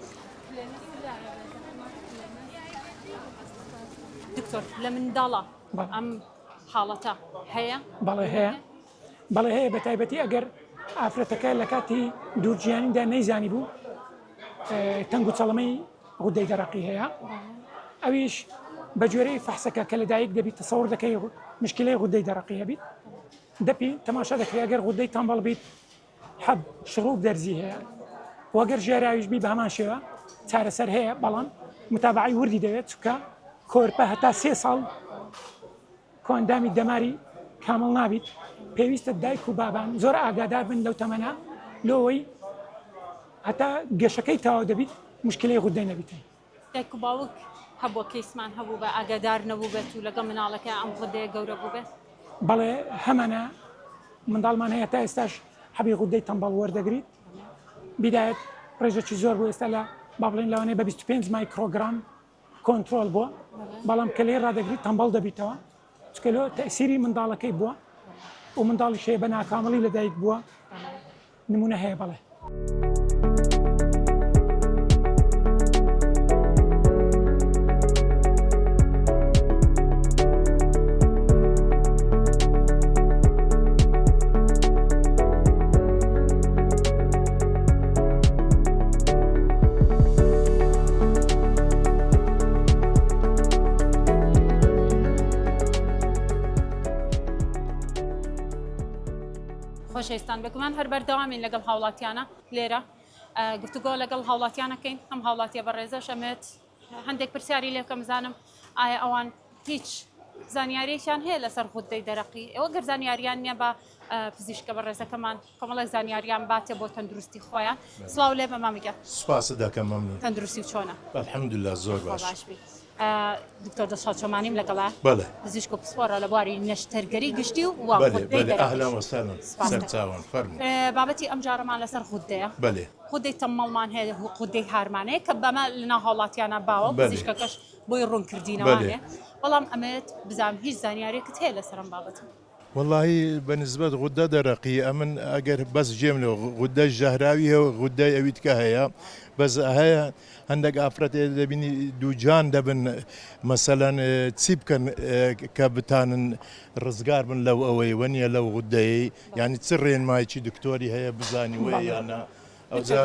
دکتۆر لە منداڵا ئەم حاڵەتە هەیە؟ بەڵێ هەیە بەڵێ هەیە بە تایبەتی ئەگەر ئافرەتەکە لە کاتی دوورگیانیدا نەیزانی بوو تەنگ و چەڵەمەی غودەی دەرەقی هەیە ئەویش بە گوێرەی فەحسەکە کە لەدایک دەبیت تەسەور دەکەی مشکلەی غودەی دەرەقی هەبیت دەپی تەماشا دەکرێت ئەگەر غودەی تەمبەڵ بیت حەب شڕوب دەرزی هەیە وەگەر ژێراویش بی بە هەمان شێوە چارەسەر هەیە بەڵام متابعی وردی دەوێت چکە کۆرپە هەتا سێ ساڵ کۆئەندامی دەماری کامڵ نابیت پێویستە دایک و بابان زۆر ئاگادار بن لەو تەمەنە لۆوەی هەتا گەشەکەی تەواو دەبیت مشکلەی غودەی نەبیتن. دایک و باوک هەبووە کەیسمان هەبوو بە ئاگادار نەبووبێت و لەگەڵ مناڵەکەی ئەم غودەیە گەورە بووبێت؟ بەڵێ هەمانە منداڵمان هەیە تا ئێستاش حەبی غودەی تەمبەڵ وەردەگریت بیدایەت ڕێژەکی زۆر بوو ئێستا لە با بڵێن لەوانەیە بە 25 مایکرۆگرام کۆنترۆل بووە بەڵام کە لێی ڕادەگری تەمبەڵ دەبیتەوە چکە لۆ تەسیری منداڵەکەی بووە و منداڵیش هەیە بە ناکامڵی لەدایک بووە نمونە هەیە بەڵێ. خۆشەویستان بێگومان هەر بەردەوامین لەگەڵ هاوڵاتیانە لێرە گفتوگۆ لەگەڵ هاوڵاتیانەکەین ئەم هاوڵاتیە بەڕێزەش ئەمێت هەندێک پرسیاری لێ بکەم بزانم ئایا ئەوان هیچ. زانیاریەکیان هەیە لەسەر غوددەی دەرەقی؟ ئێوە گەر زانیاریان نییە بە پزیشکە بەڕێزەکەمان کۆمەڵێک زانیاریان باتێ بۆ تەندروستی خۆیان. سڵاو لێ بە مامە گیان. سوپاست دەکەم مەمنون. تەندروستی چۆنە؟ الحمدللە زۆر باش. خوا باش بی. دکتۆر دڵشاد چۆمانیم لەگەڵە. بەڵێ. پزیشک و پسپۆڕە لە بواری نەشتەرگەری گشتی و و غوددەی دەرەقیش. ئەهلا وسهلا سەرچاوان فەرموو. بابەتی ئەمجارەمان لەسەر غوددەیە. بەلێ. غودەی تەممەڵمان هەیە غودەی هارمان هەیە کە بەمە لەناو هاوڵاتیانە باوە پزیشکەکەش بۆی ڕوونکردینەوانێ بەڵام ئەمەوێت بزانم هیچ زانیارێکت هەیە لەسەر ئەم بابەتە؟ وەڵاهی بە نسبەت غودە دەرەقی ئەمن ئەگەر بەس گێم لە غودەی ژەهراوی هەیە و غودەی ئەوی تکە هەیە بەس هەیە هەندێک ئافرەت دەبینی دووجان دەبن مەسەلەن چی بکەن کە بتانن ڕزگار بن لەو ئەوەی وەنیە لەو غودەیەی یانی چ ڕێنمایکی دکتۆری هەیە بزانی وەیە یان نا ئەوجا.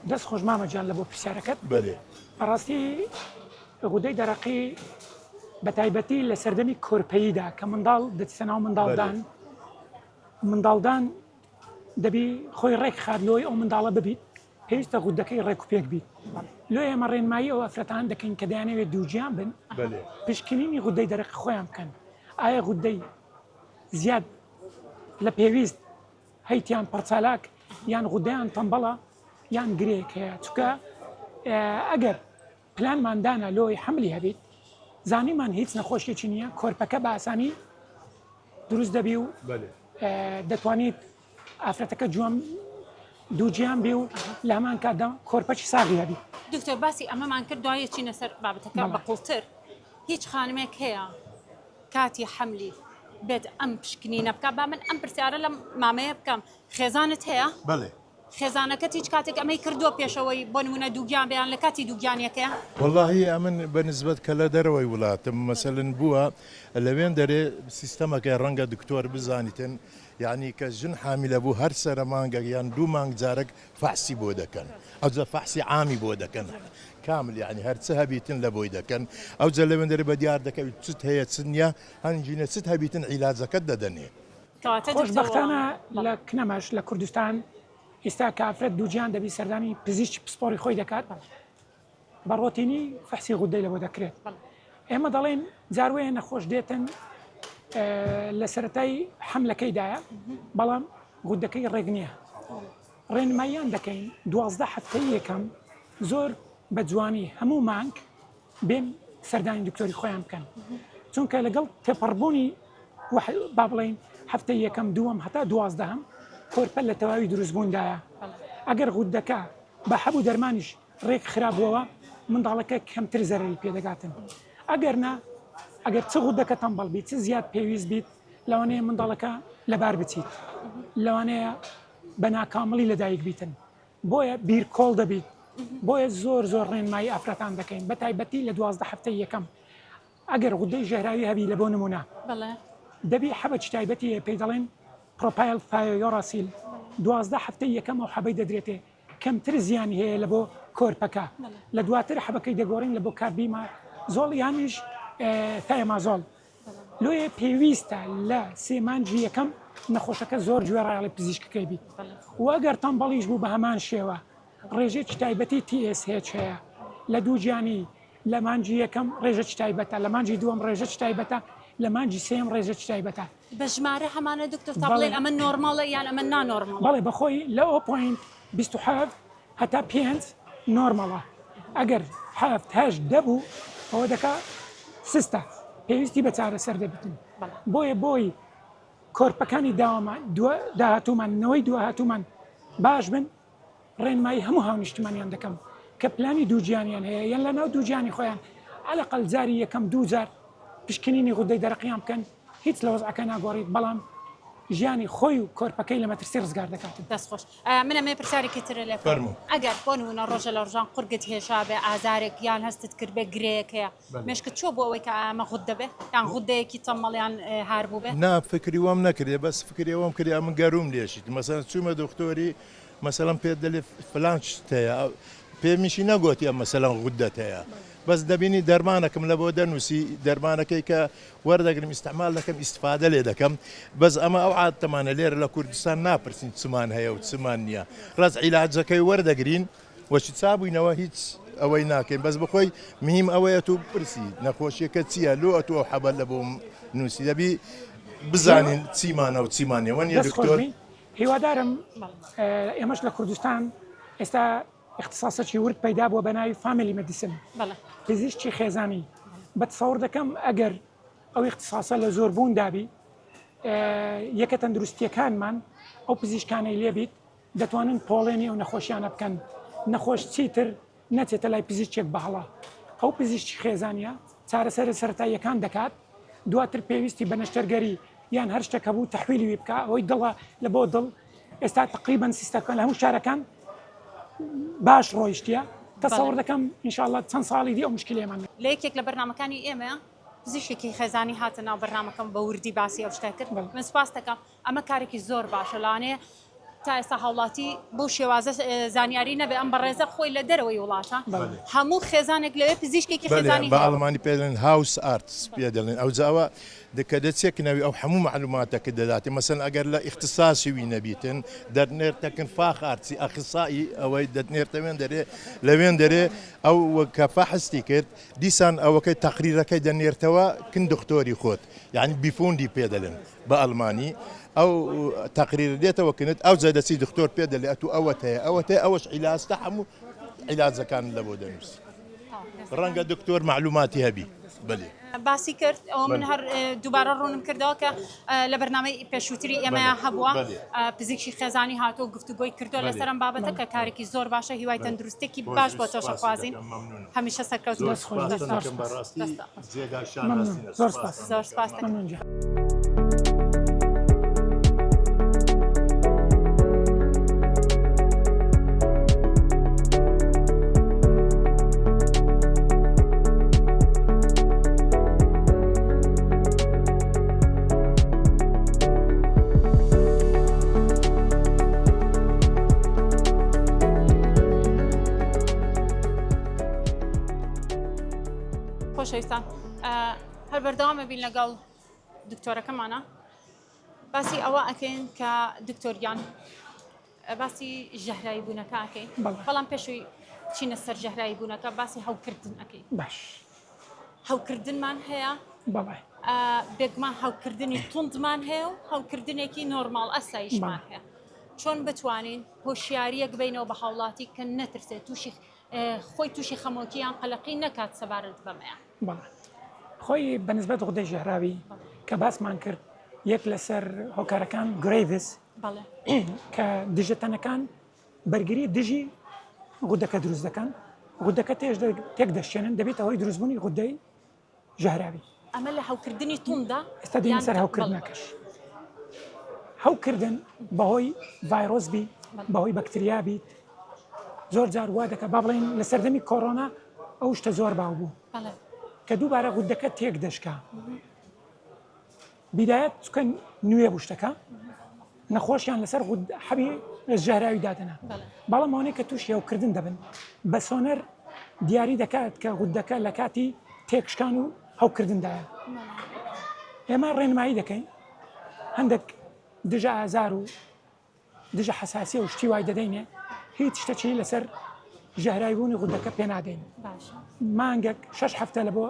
دەست خۆش مامە گیان لە بۆ پرسیارەکەت. بەلێ. بەڕاستی غودەی دەرەقی بە تایبەتی لە سەردەمی کۆرپەییدا کە منداڵ دەچتە ناو منداڵدان منداڵدان دەبی خۆی ڕێک خات لۆی ئەو منداڵە ببیت پێویستە غودەکەی ڕێک و پێک بیت لۆ ئێمە ڕێنمایی ئەو ئافرەتان دەکەین کە دەیانەوێت دووگیان بن پشکنینی غودەی دەرەقی خۆیان بکەن ئایا غودەی زیاد لە پێویست هەیتیان پڕچالاک یان غودەیان تەمبەڵە یان گرێک هەیە چکە ئەگەر پلانمان دانا لۆی حملی هەبیت زانیمان هیچ نەخۆشیێکی نییە کۆرپەکە بە ئاسانی دروست دەبی و دەتوانیت ئافرەتەکە جوان دووگیان بێ و لە هەمان کاتدا کۆرپەکی ساغی هەبی. دکتۆر باسی ئەمەمان کرد دوایە چینە سەر بابەتەکە بە قوڵتر هیچ خانمێک هەیە کاتی حەملی بێت ئەم پشکنینە بکە با من ئەم پرسیارە لەم مامەیە بکەم خێزانت هەیە؟ بەڵێ. خێزانەکەت هیچ کاتێک ئەمەی کردووە پێشەوەی بۆ نمونە دووگیان بێ یان لە کاتی دووگیانیەکەیا؟ وەڵاهی ئەمن بە نسبەت کە لە دەرەوەی وڵاتم مەسەلەن بووە لەوێن دەرێ سیستەمەکەی ڕەنگە دکتۆر بزانیتن یانی کە ژن حامیلە بوو هەر سەرە مانگەک یان دوو مانگ جارەک فەحسی بۆ دەکەن ئەوجا فەحسی عامی بۆ دەکەن کامل یانی هەر چ هەبیتن لە بۆی دەکەن ئەوجا لەوێن دەرێ بە دیار دەکەویت چت هەیە چ نییە هەنگینە چت هەبیتن عیلاجەکەت دەدەنێ. کەواتە دکتۆر خۆشبەختانە وەڵام. لە کنەمەش لە کوردستان ئیستا کە ئافرەت دووگیان دەبی سەردانی پزیشکی پسپۆڕی خۆی دەکات بە ڕۆتینی فەحسی غودەی لەبۆ دەکرێت ئێمە دەڵێن جار وەیە نەخۆش دێتن لە سەرەتای حەملەکەیدایە بەڵام غودەکەی ڕێک نییە ڕێنماییان دەکەین 12 هەفتەی یەکەم زۆر بە جوانی هەموو مانگ بێن سەردانی دکتۆری خۆیان بکەن چونکە لەگەڵ تێپەڕبوونی با بڵین هەفتەی یەکەم دووەم هەتا دوازدەهەم کۆرپە لە تەواوی دروستبووندایە ئەگەر غودەکە بە حەب و دەرمانیش ڕێک خرابووەوە منداڵەکە کەمتر زەرەری پێدەگاتن ئەگەر نا ئەگەر چ غودەکە تەمبەڵ بیت چ زیاد پێویست بیت لەوانەیە منداڵەکە لەبار بچیت لەوانەیە بە ناکامڵی لەدایک بیتن بۆیە بیرکۆڵ دەبیت بۆیە زۆر زۆر ڕێنمایی ئافرەتان دەکەین بە تایبەتی لە 12 هەفتەی یەکەم ئەگەر غودەی ژەهراوی هەبی لە بۆ نمونە دەبی حەبەکی تایبەتی هەیە پێی دەڵێن propylthiouracil 12 هەفتەی یەکەم ئەو حەبەی دەدرێتێ کەمتر زیانی هەیە لە بۆ کۆرپەکە لە دواتر حەبەکەی دەگۆڕین لە بۆ carbimazole یانیش thiamazole لۆیە پێویستە لە سێ مانگی یەکەم نەخۆشەکە زۆر گوێڕایەڵی پزیشکەکەی بیت و ئەگەر تەمبەڵیش بوو بە هەمان شێوە ڕێژەیەکی تایبەتی TSH هەیە لە دووگیانی لە مانگی یەکەم ڕێژەکی تایبەتە لە مانگی دووەم ڕێژەکی تایبەتە لە مانگی سێیەم ڕێژەکی تایبەتە. بە ژمارە هەمانە دکتۆر تا بڵێن ئەمە نۆرماڵە یان ئەمە نا نۆرماڵە؟ بەڵێ بەخۆی لە o point 27 هەتا پێنج نۆرمەڵە ئەگەر حەفت هەشت دە بوو ئەوە دەکا سستە پێویستی بە چارەسەر دەبیتن بۆیە بۆی کۆرپەکانی داوامان داهاتوومان نەوەی دواهاتوومان باش بن ڕێنمایی هەموو هاونیشتمانیان دەکەم کە پلانی دووگیانیان هەیە یان لە ناو دووگیانی خۆیان عەلەقەل جاری یەکەم دوو جار پشکنینی غودەی دەرەقیان بکەن هیچ لە وەزعەکە ناگۆڕیت بەڵام ژیانی خۆی و کۆرپەکەی لە مەترسی ڕزگار دەکاتن. دەست خۆش من ئەمەوێ پرسیارێکی ترت لێ بکەم فەرموو. ئەگەر بۆ نموونە ڕۆژە لە ڕۆژان قورگت هێشا بێ ئازارێک یان هەستت کرد بێ گرێیەک هەیە مێشکت چووە بۆ ئەوەی کە ئەمە غوددە بێ یان غوددەیەکی تەمەڵ یان هار بووبێ؟ نا فکری وام نەکردێ بەس فکری ئەوەم کردێ ئەمن گەرووم لێشیت مەسەلەن چوومە دختۆری مەسەلەن پێت دەلێ فلان شت هەیە پێمیشی نەگۆتی ئەم مەسەلەن غودەت هەیە بەس دەبینی دەرمانەکم لە بۆ دەنووسی دەرمانەکەی کە وەردەگرم ئیستعمال دەکەم ئیستفادە لێ دەکەم بەس ئەمە ئەو عادەتەمانە لێرە لە کوردستان ناپرسین چمان هەیە و چمان نییە ڕاست عیلاجەکەی وەردەگرین وەچی چابووینەوە هیچ. ئەوەی ناکەین بەس بخۆی مهم ئەوەیە تو پرسی نەخۆشیەکە چییە لۆ ئەتو ئەو حەبە لە بۆم نووسی دەبی بزانین چیمانە و چیمان نیە وەنیە دکتۆر؟ هیوادارم ئێمەش لە کوردستان ئێستا اختصاصێکی ورد پەیدا بووە بە ناوی family medicine پزیشکی خێزانی بە تسەور دەکەم ئەگەر ئەو اختصاصە لە زۆر بوون دابی یەکە تەندروستیەکانمان ئەو پزیشکانەی لێبیت دەتوانن پۆڵێنی ئەو نەخۆشیانە بکەن نەخۆش چیتر نەچێتە لای پزیشکێک بە هەڵە ئەو پزیشکی خێزانیە چارەسەرە سەرەتاییەکان دەکات دواتر پێویستی بە نەشتەرگەری یان هەر شتێک هەبوو تەحویلی وی بکە ئەوەی دڵە لە بۆ دڵ ئێستا تقریبا سیستەکان لە هەموو شارەکان باش ڕۆیشتە تەسەور دەکەم ئینشاءاللە چەند ساڵی دی ئەو مشکلەیەمان لە یەکێک لە بەرنامەکانی ئێمە پزیشکێکی خێزانی هاتە ناو بەرنامەکەم بە وردی باسی ئەو شتە کرد من سپاس دەکەم ئەمە کارێکی زۆر باشە لەوانەیە تا ئێستا هاوڵاتی بەو شێوازە زانیاری نەبێ ئەم بەڕێزە خۆی لە دەرەوەی وڵاتە هەموو خێزانێک لەوێ پزیشکێکی خێزانی بە ئەڵمانی پێ دەڵێن Hausarzt پێ دەڵێن ئەو جاوە دکە دەچێک ناوی ئەو هەموو معلوماتەکە دەداتێ مەسەن ئەگەر لە اختصاصی وی نەبیتن دەرنێرتەکن Facharzt ی ئەخسایی ئەوەی دەتنێرتە وێن دەرێ لەوێن دەرێ ئەو کە فەحستی کرد دیسان ئەوەکەی تەقریرەکەی دەنێرتەوە کن دکتۆری خۆت یعنی Befund ی پێ دەلێن بە ئەڵمانی ئەو تەقریرە دێتەوە کنت ئەوجا دەچی دکتۆر پێ دەلێ ئەتوو ئەوەت هەیە ئەوەت هەیە ئەوەش عیلاجتە هەموو عیلاجەکان لە بۆ دەنووسی ڕەنگە دکتۆر معلوماتی هەبی بەلێ. باسی کرد ئەوە من هەر دووبارە ڕوونم کردەوە کە لە بەرنامەی پێشووتری ئێمە هەبووە پزیشکی خێزانی هاتووە گفتوگۆی کردووە لەسەر ئەم بابەتە کە کارێکی زۆر باشە هیوای تەندروستێکی باش بۆ تۆش خوازین هەمیشە سەرکەوتوو جێگای شانازینە زۆر سپاس زۆر سپاس دەکەم. مەمنون گیان. خۆشەویستان هەر بەردەوامە بین لەگەڵ دکتۆرەکەمانە باسی ئەوە ئەکەین کە دکتۆریان باسی ژەهرایی بوونەکە ئەکەین بەڵام پێشووی چینە سەر ژەهرایی بوونەکە باسی هەوکردن ئەکەین باش هەوکردنمان هەیە بێگومان هەوکردنی توندمان هەیە و هەوکردنێکی نۆرماڵ ئاسایشمان هەیە چۆن بتوانین هۆشیاریەک بینەوە بە هاوڵاتی کە نەترسێت تووشی خۆی تووشی خەمۆکی یان قەلەقی نەکات سەبارەت بەمەیە. بەڵێ خۆی بە نسبەت غودەی ژەهراوی کە باسمان کرد یەک لەسەر هۆکارەکان گرەیڤز کە دژەتەنەکان بەرگری دژی غودەکە دروست دەکەن غودەکە تێش تێک دەشێنن دەبێتە هۆی دروستبوونی غودەی ژەهراوی. ئەمە لە هەوکردنی توندە؟ ئێستا دێینە سەر هەوکردنەکەش. هەوکردن بەهۆی ڤایرۆس بیت، بەهۆی بەکتریا بیت، زۆر جار وا دەکات با بڵێین لە سەردەمی کۆرۆنا ئەو شتە زۆر باو بوو کە دووبارە غودەکە تێک دەشکا. بیدایەت چکە نوێ بوو شتەکە نەخۆشیان لەسەر حەبی ژەهراوی دادەنا بەڵام ئەوانەی کە تووشی هەوکردن دەبن بە سۆنەر دیاری دەکات کە غودەکە لە کاتی تێکشکان و هەوکردندایە ئێمە ڕێنمایی دەکەین هەندێک دژە ئازار و دژە حەساسیە و شتی وای دەدەینێ هیچ شتەکی لەسەر ژەهراوی بوونی غودەکە پێ نادەین مانگێک شش هەفتە لە بۆ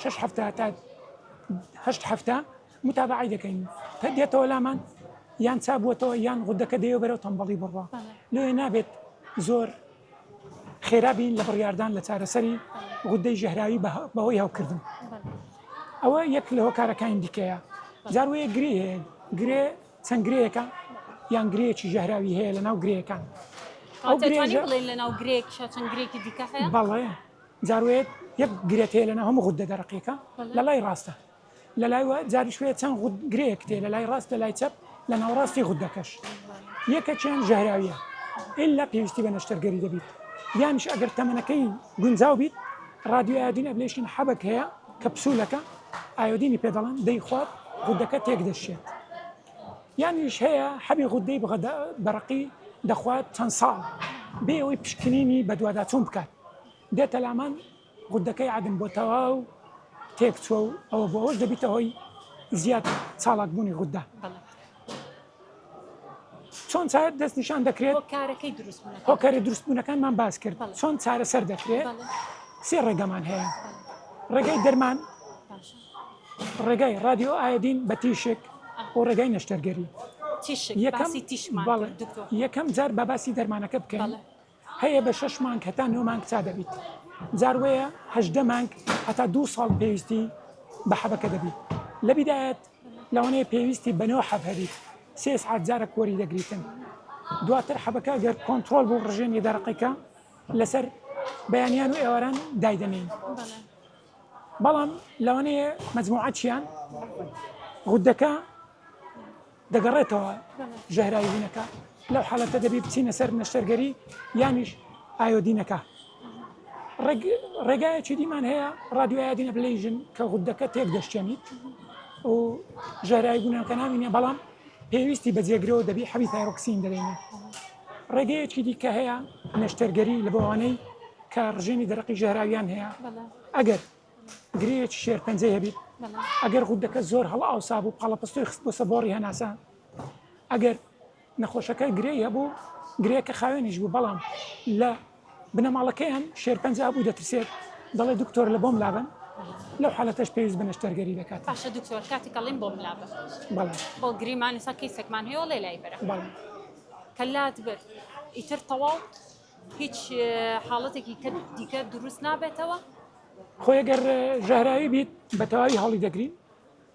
شش هەفتە تا هەشت هەفتە متابعی دەکەین تا دێتەوە لامان یان چا بووەتەوە یان غودەکە دەیەوە بەرەو تەمبەڵی بڕوا لێ نابێت زۆر خێرا بین لە بڕیاردان لە چارەسەری غودەی ژەهراوی بەهۆی هەوکردن ئەوە یەک لە هۆکارەکانی دیکەیە جاروەیە گرێ هەیە گرێ چەند گرێیەکە یان گرێیەکی ژەهراوی هەیە لەناو گرێیەکان. ئەو گرێژە بڵێن لەناو گرێیەکیشا چەند گرێکی دیکە هەیە؟ بەڵێ جاروەیە یەک گرێت هەیە لەناو هەموو غوددە دەرەقیەکە لە لای ڕاستە لە لای جاریش هەیە چەند غود گرێیەک تێ لە لای ڕاست لە لای چەپ لە ناوەڕاستی غوددەکەش یەکەکیان ژەهراویە ئللا پێویستی بە نەشتەرگەری دەبیت یانیش ئەگەر تەمەنەکەی گونجاو بیت radioiodine ablation حەبەک هەیە کە پسولەکە ئایۆدینی پێ دەڵێن دەیخوات غودەکە تێک دەشێت یانیش هەیە حەبی غودەی بەڕقی دەخوات چەند ساڵ بێ ئەوەی پشکنینی بەدواداچوون بکات دێتە لامان غودەکەی عەدم بۆ تەواو تێک چووە و ئەوە بۆ ئەوەش دەبیتە هۆی زیاد چاڵاکبوونی غودە. چۆن دەستنیشان دەکرێت؟ هۆکارەکەی دروستبوونەکان. هۆکاری دروستبوونەکانمان باس کرد. چۆن چارەسەر دەکرێت؟ سێ ڕێگەمان هەیە. ڕێگەی دەرمان، ڕێگای ڕادیۆ ئایۆدین بە تیشک و ڕێگای نەشتەرگەری. تیشک، باسی تیشکمان کرد دکتۆر. یەکەم جار با باسی دەرمانەکە بکەین. هەیە بە شەش مانگ هەتا نۆ مانگ چا دەبیت. جار وەیە 18 مانگ هەتا دوو ساڵ پێویستی بە حەبەکە دەبیت. لە بیدایەت لەوانەیە پێویستی بە نۆ حەب هەبیت، سێ سعات جارەک وەری دەگریتن. دواتر حەبەکە گەر کۆنترۆڵ بوو ڕژێنی دەرەقیکە لەسەر بەیانیان و ئێواران دایدەنێین. بەڵام لەوانەیە مەجموعەچیان غودەکە دەگەڕێتەوە ژەهراویبوونەکە، لەو حاڵەتە دەبی بچینە سەر نەشتەرگەری یانیش ئایۆدینەکە. ڕێگایەکی دیمان هەیە ڕادیۆ ئایۆدین ablation کە غودەکە تێک دەشکێنیت و ژەهراویبوونەکە نامینێ، بەڵام پێویستی بە جێگرەوە دەبی حەبی thyroxine دەدەینێ. ڕێگەیەکی دیکە هەیە نەشتەرگەری لە بۆ ئەوانەی کە ڕژێنی دەرەقی ژەهراویان هەیە، ئەگەر گرێیەکی شێرپەنجەی هەبیت، ئەگەر غودەکە زۆر هەڵئاوسا بوو پاڵەپەستۆی خست بۆ سەر بۆڕی هەناسە، ئەگەر نەخۆشەکە گرێی هەبوو گرێکە خاوێنیش بوو بەڵام لە بنەماڵەکەیان شێرپەنجە هەبوو دەترسێت دەڵێ دکتۆر لە بۆم لابەن لەو حالەتەش پێویست بە نەشتەرگەری دەکات. باشە دکتۆر کاتێک ئەڵێن بۆم لابە بەڵێ بۆ گریمان ئێستا کەیسێکمان هەیە وەڵێ لای بەرە بەڵێ کە لات برد ئیتر تەواو هیچ حاڵەتێکی کە دیکە دروست نابێتەوە؟ خۆی گەر ژەهراوی بیت بە تەواوی هەڵی دەگرین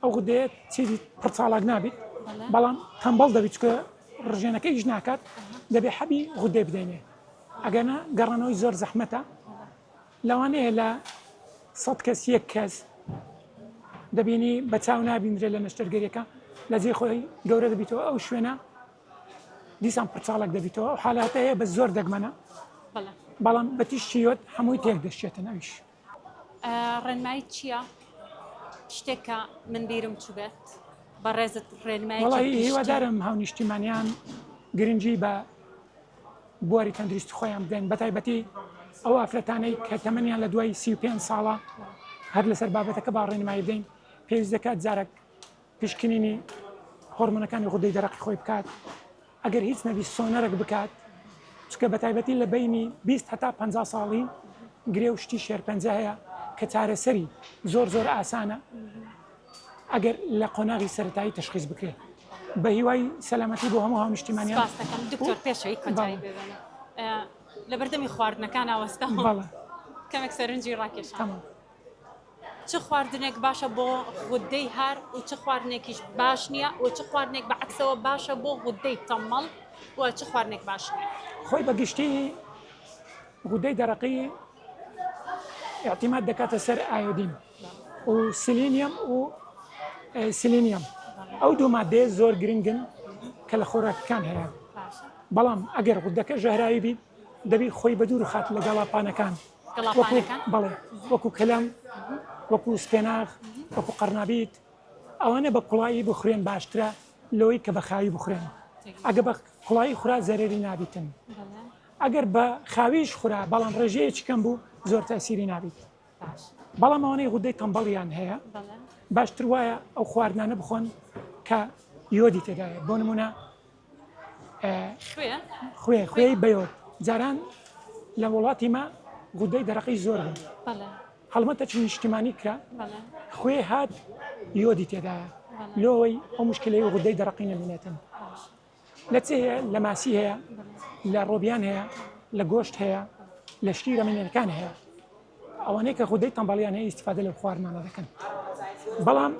ئەو غودەیە چیدی پڕ چاڵاک نابیت بەڵام تەمبەڵ دەبیت چکە ڕژێنەکە ئیش ناکات دەبێ حەبی غودەی بدەینێ ئەگەرنا گەڕانەوەی زۆر زەحمەتە لەوانەیە لە سەد کەس یەک کەس دەبینی بە چاو نابینرێت لە نەشتەرگەریەکە لە جێی خۆی گەورە دەبیتەوە ئەو شوێنە دیسان پرچاڵک دەبیتەوە ئەو حالاتە هەیە بە زۆر دەگمەنە بەڵام بە تیشکی یۆد هەمووی تێک دەشێتن ئەویش. ڕێنمایی چییە؟ شتێک کە من بیرم چوبێت بەڕێزت ڕێنمایی وەڵی هیوادارم هاونیشتیمانیان گرنگی بە بواری تەندروستی خۆیان بدەن بە تایبەتی ئەو ئافرەتانەی کە تەمەنیان لە دوای 35 ساڵە هەر لەسەر بابەتەکە با ڕێنمایی بدەین پێویست دەکات جارێک پشکنینی هۆرمۆنەکانی غودەی دەرەقی خۆی بکات، ئەگەر هیچ نەبی سۆنەرەک بکات، چونکە بەتایبەتی لە بەینی 20 هەتا 50 ساڵی گرێ و شتی شێرپەنجە هەیە کە چارەسەری زۆر زۆر ئاسانە ئەگەر لە قۆناغی سەرەتایی تەشخیص بکرێت. بە هیوای سەلامەتی بۆ هەموو هاونیشتیمانیان. سپاس دەکەم دکتۆر پێشەوەی کۆتایی بێنە لەبەردەمی خواردنەکان وەستاوم کەمێک سەرنجی ڕاکێشام. چ خواردنێک باشە بۆ غودەی هار و چ خواردنێکیش باش نییە و چ خواردنێک بە عەکسەوە باشە بۆ غودەی تەمەڵ و چ خواردنێک باش نییە؟ خۆی بە گشتی غودەی دەرەقی ئیعتیماد دەکاتە سەر ئایۆدین و سیلینیەم و سیلینیەم ئەو دوو مادەیە زۆر گرنگن کە لە خۆراکەکان هەیە بەڵام ئەگەر غودەکە ژەهراوی بیت دەبی خۆی بەدوور خات لە گەڵاپانەکان بەڵێ وەکو کەلەم وەکو سپێناغ وەکو قەرنابیت ئەوانە بە کوڵایی بخورێن باشترە لەوەی کە بە خاوی بخورێن ئەگە بە کوڵایی خورا زەرەری نابیتن ئەگەر بە خاویش خورا بەڵام ڕێژەیەکی کەم بوو زۆر تەسیری نابیت بەڵام ئەوانەی غودەی تەمبەڵیان هەیە باشتر وایە ئەو خواردنانە بخۆن کە یۆدی تێدایە بۆ نمونە خوێ خوێ خوێی بەیۆد جاران لە وڵاتی ما غودەی دەرەقی زۆر بوو هەڵمەتەکی نیشتیمانی کرا خوێ هات یۆدی تێدایە لۆی ئەو مشکلەی غودەی دەرەقی نەمێنێتن لە چ هەیە لە ماسی هەیە لە ڕۆبیان هەیە لە گۆشت هەیە لە شیرە منەکان هەیە ئەوانەی کە غودەی تەمبەڵیان هەیە ئیستیفادە لەو خواردنانە دەکەن بەڵام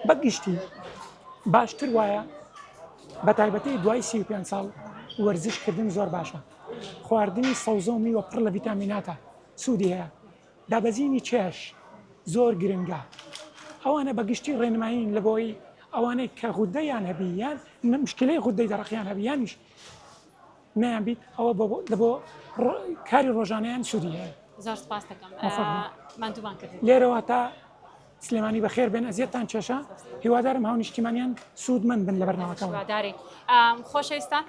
بە گشتی باشتر وایە بە تایبەتی دوای 35 ساڵ وەرزش کردن زۆر باشە خواردنی سەوزە و میوە پڕ لە ڤیتامیناتە سوودی هەیە دابەزینی کێش زۆر گرنگە ئەوانە بە گشتی ڕێنمایین لە بۆی ئەوانەی کە غودەیان هەبی یان مشکلەی غودەی دەڕەقیان هەبی یانیش نەیان بیت ئەوە بۆ بۆ کاری ڕۆژانەیان سوودی هەیە. زۆر سپاس دەکەم ماندوومان کردیت. لێرەوە تا سلێمانی بەخێر بێن ئەزیەتتان کێشا هیوادارم هاونیشتیمانیان سوودمەند بن لە بەرنامەکەمان. هیوادارین خۆشەویستان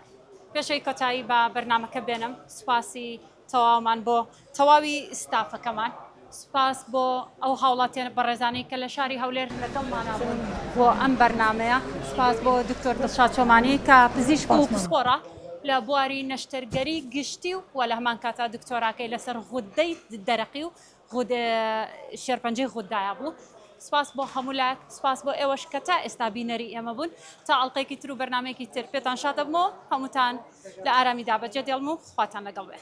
پێشەوەی کۆتایی بە بەرنامەکە بێنم سوپاسی تەواومان بۆ تەواوی ستافەکەمان. سوپاس بۆ ئەو هاوڵاتیانە بەڕێزانەی کە لە شاری هەولێر لەگەڵمانا بوون بۆ ئەم بەرنامەیە. سوپاس بۆ دکتۆر دڵشاد چۆمانی کە پزیشک و پسپۆڕە لە بواری نەشتەرگەری گشتی و لە هەمان کاتا دکتۆراکەی لەسەر غودەی دەرەقی و شێرپەنجەی غوددایە بوو. سوپاس بۆ هەموو لایەک، سوپاس بۆ ئێوەش کە تا ئێستا بینەری ئێمە بوون. تا ئەڵقەیەکی تر و بەرنامەیەکی تر پێتان شاد دەبمەوە. هەمووتان لە ئارامیدا بەجێ دێڵم و خواتان لەگەڵ بێ.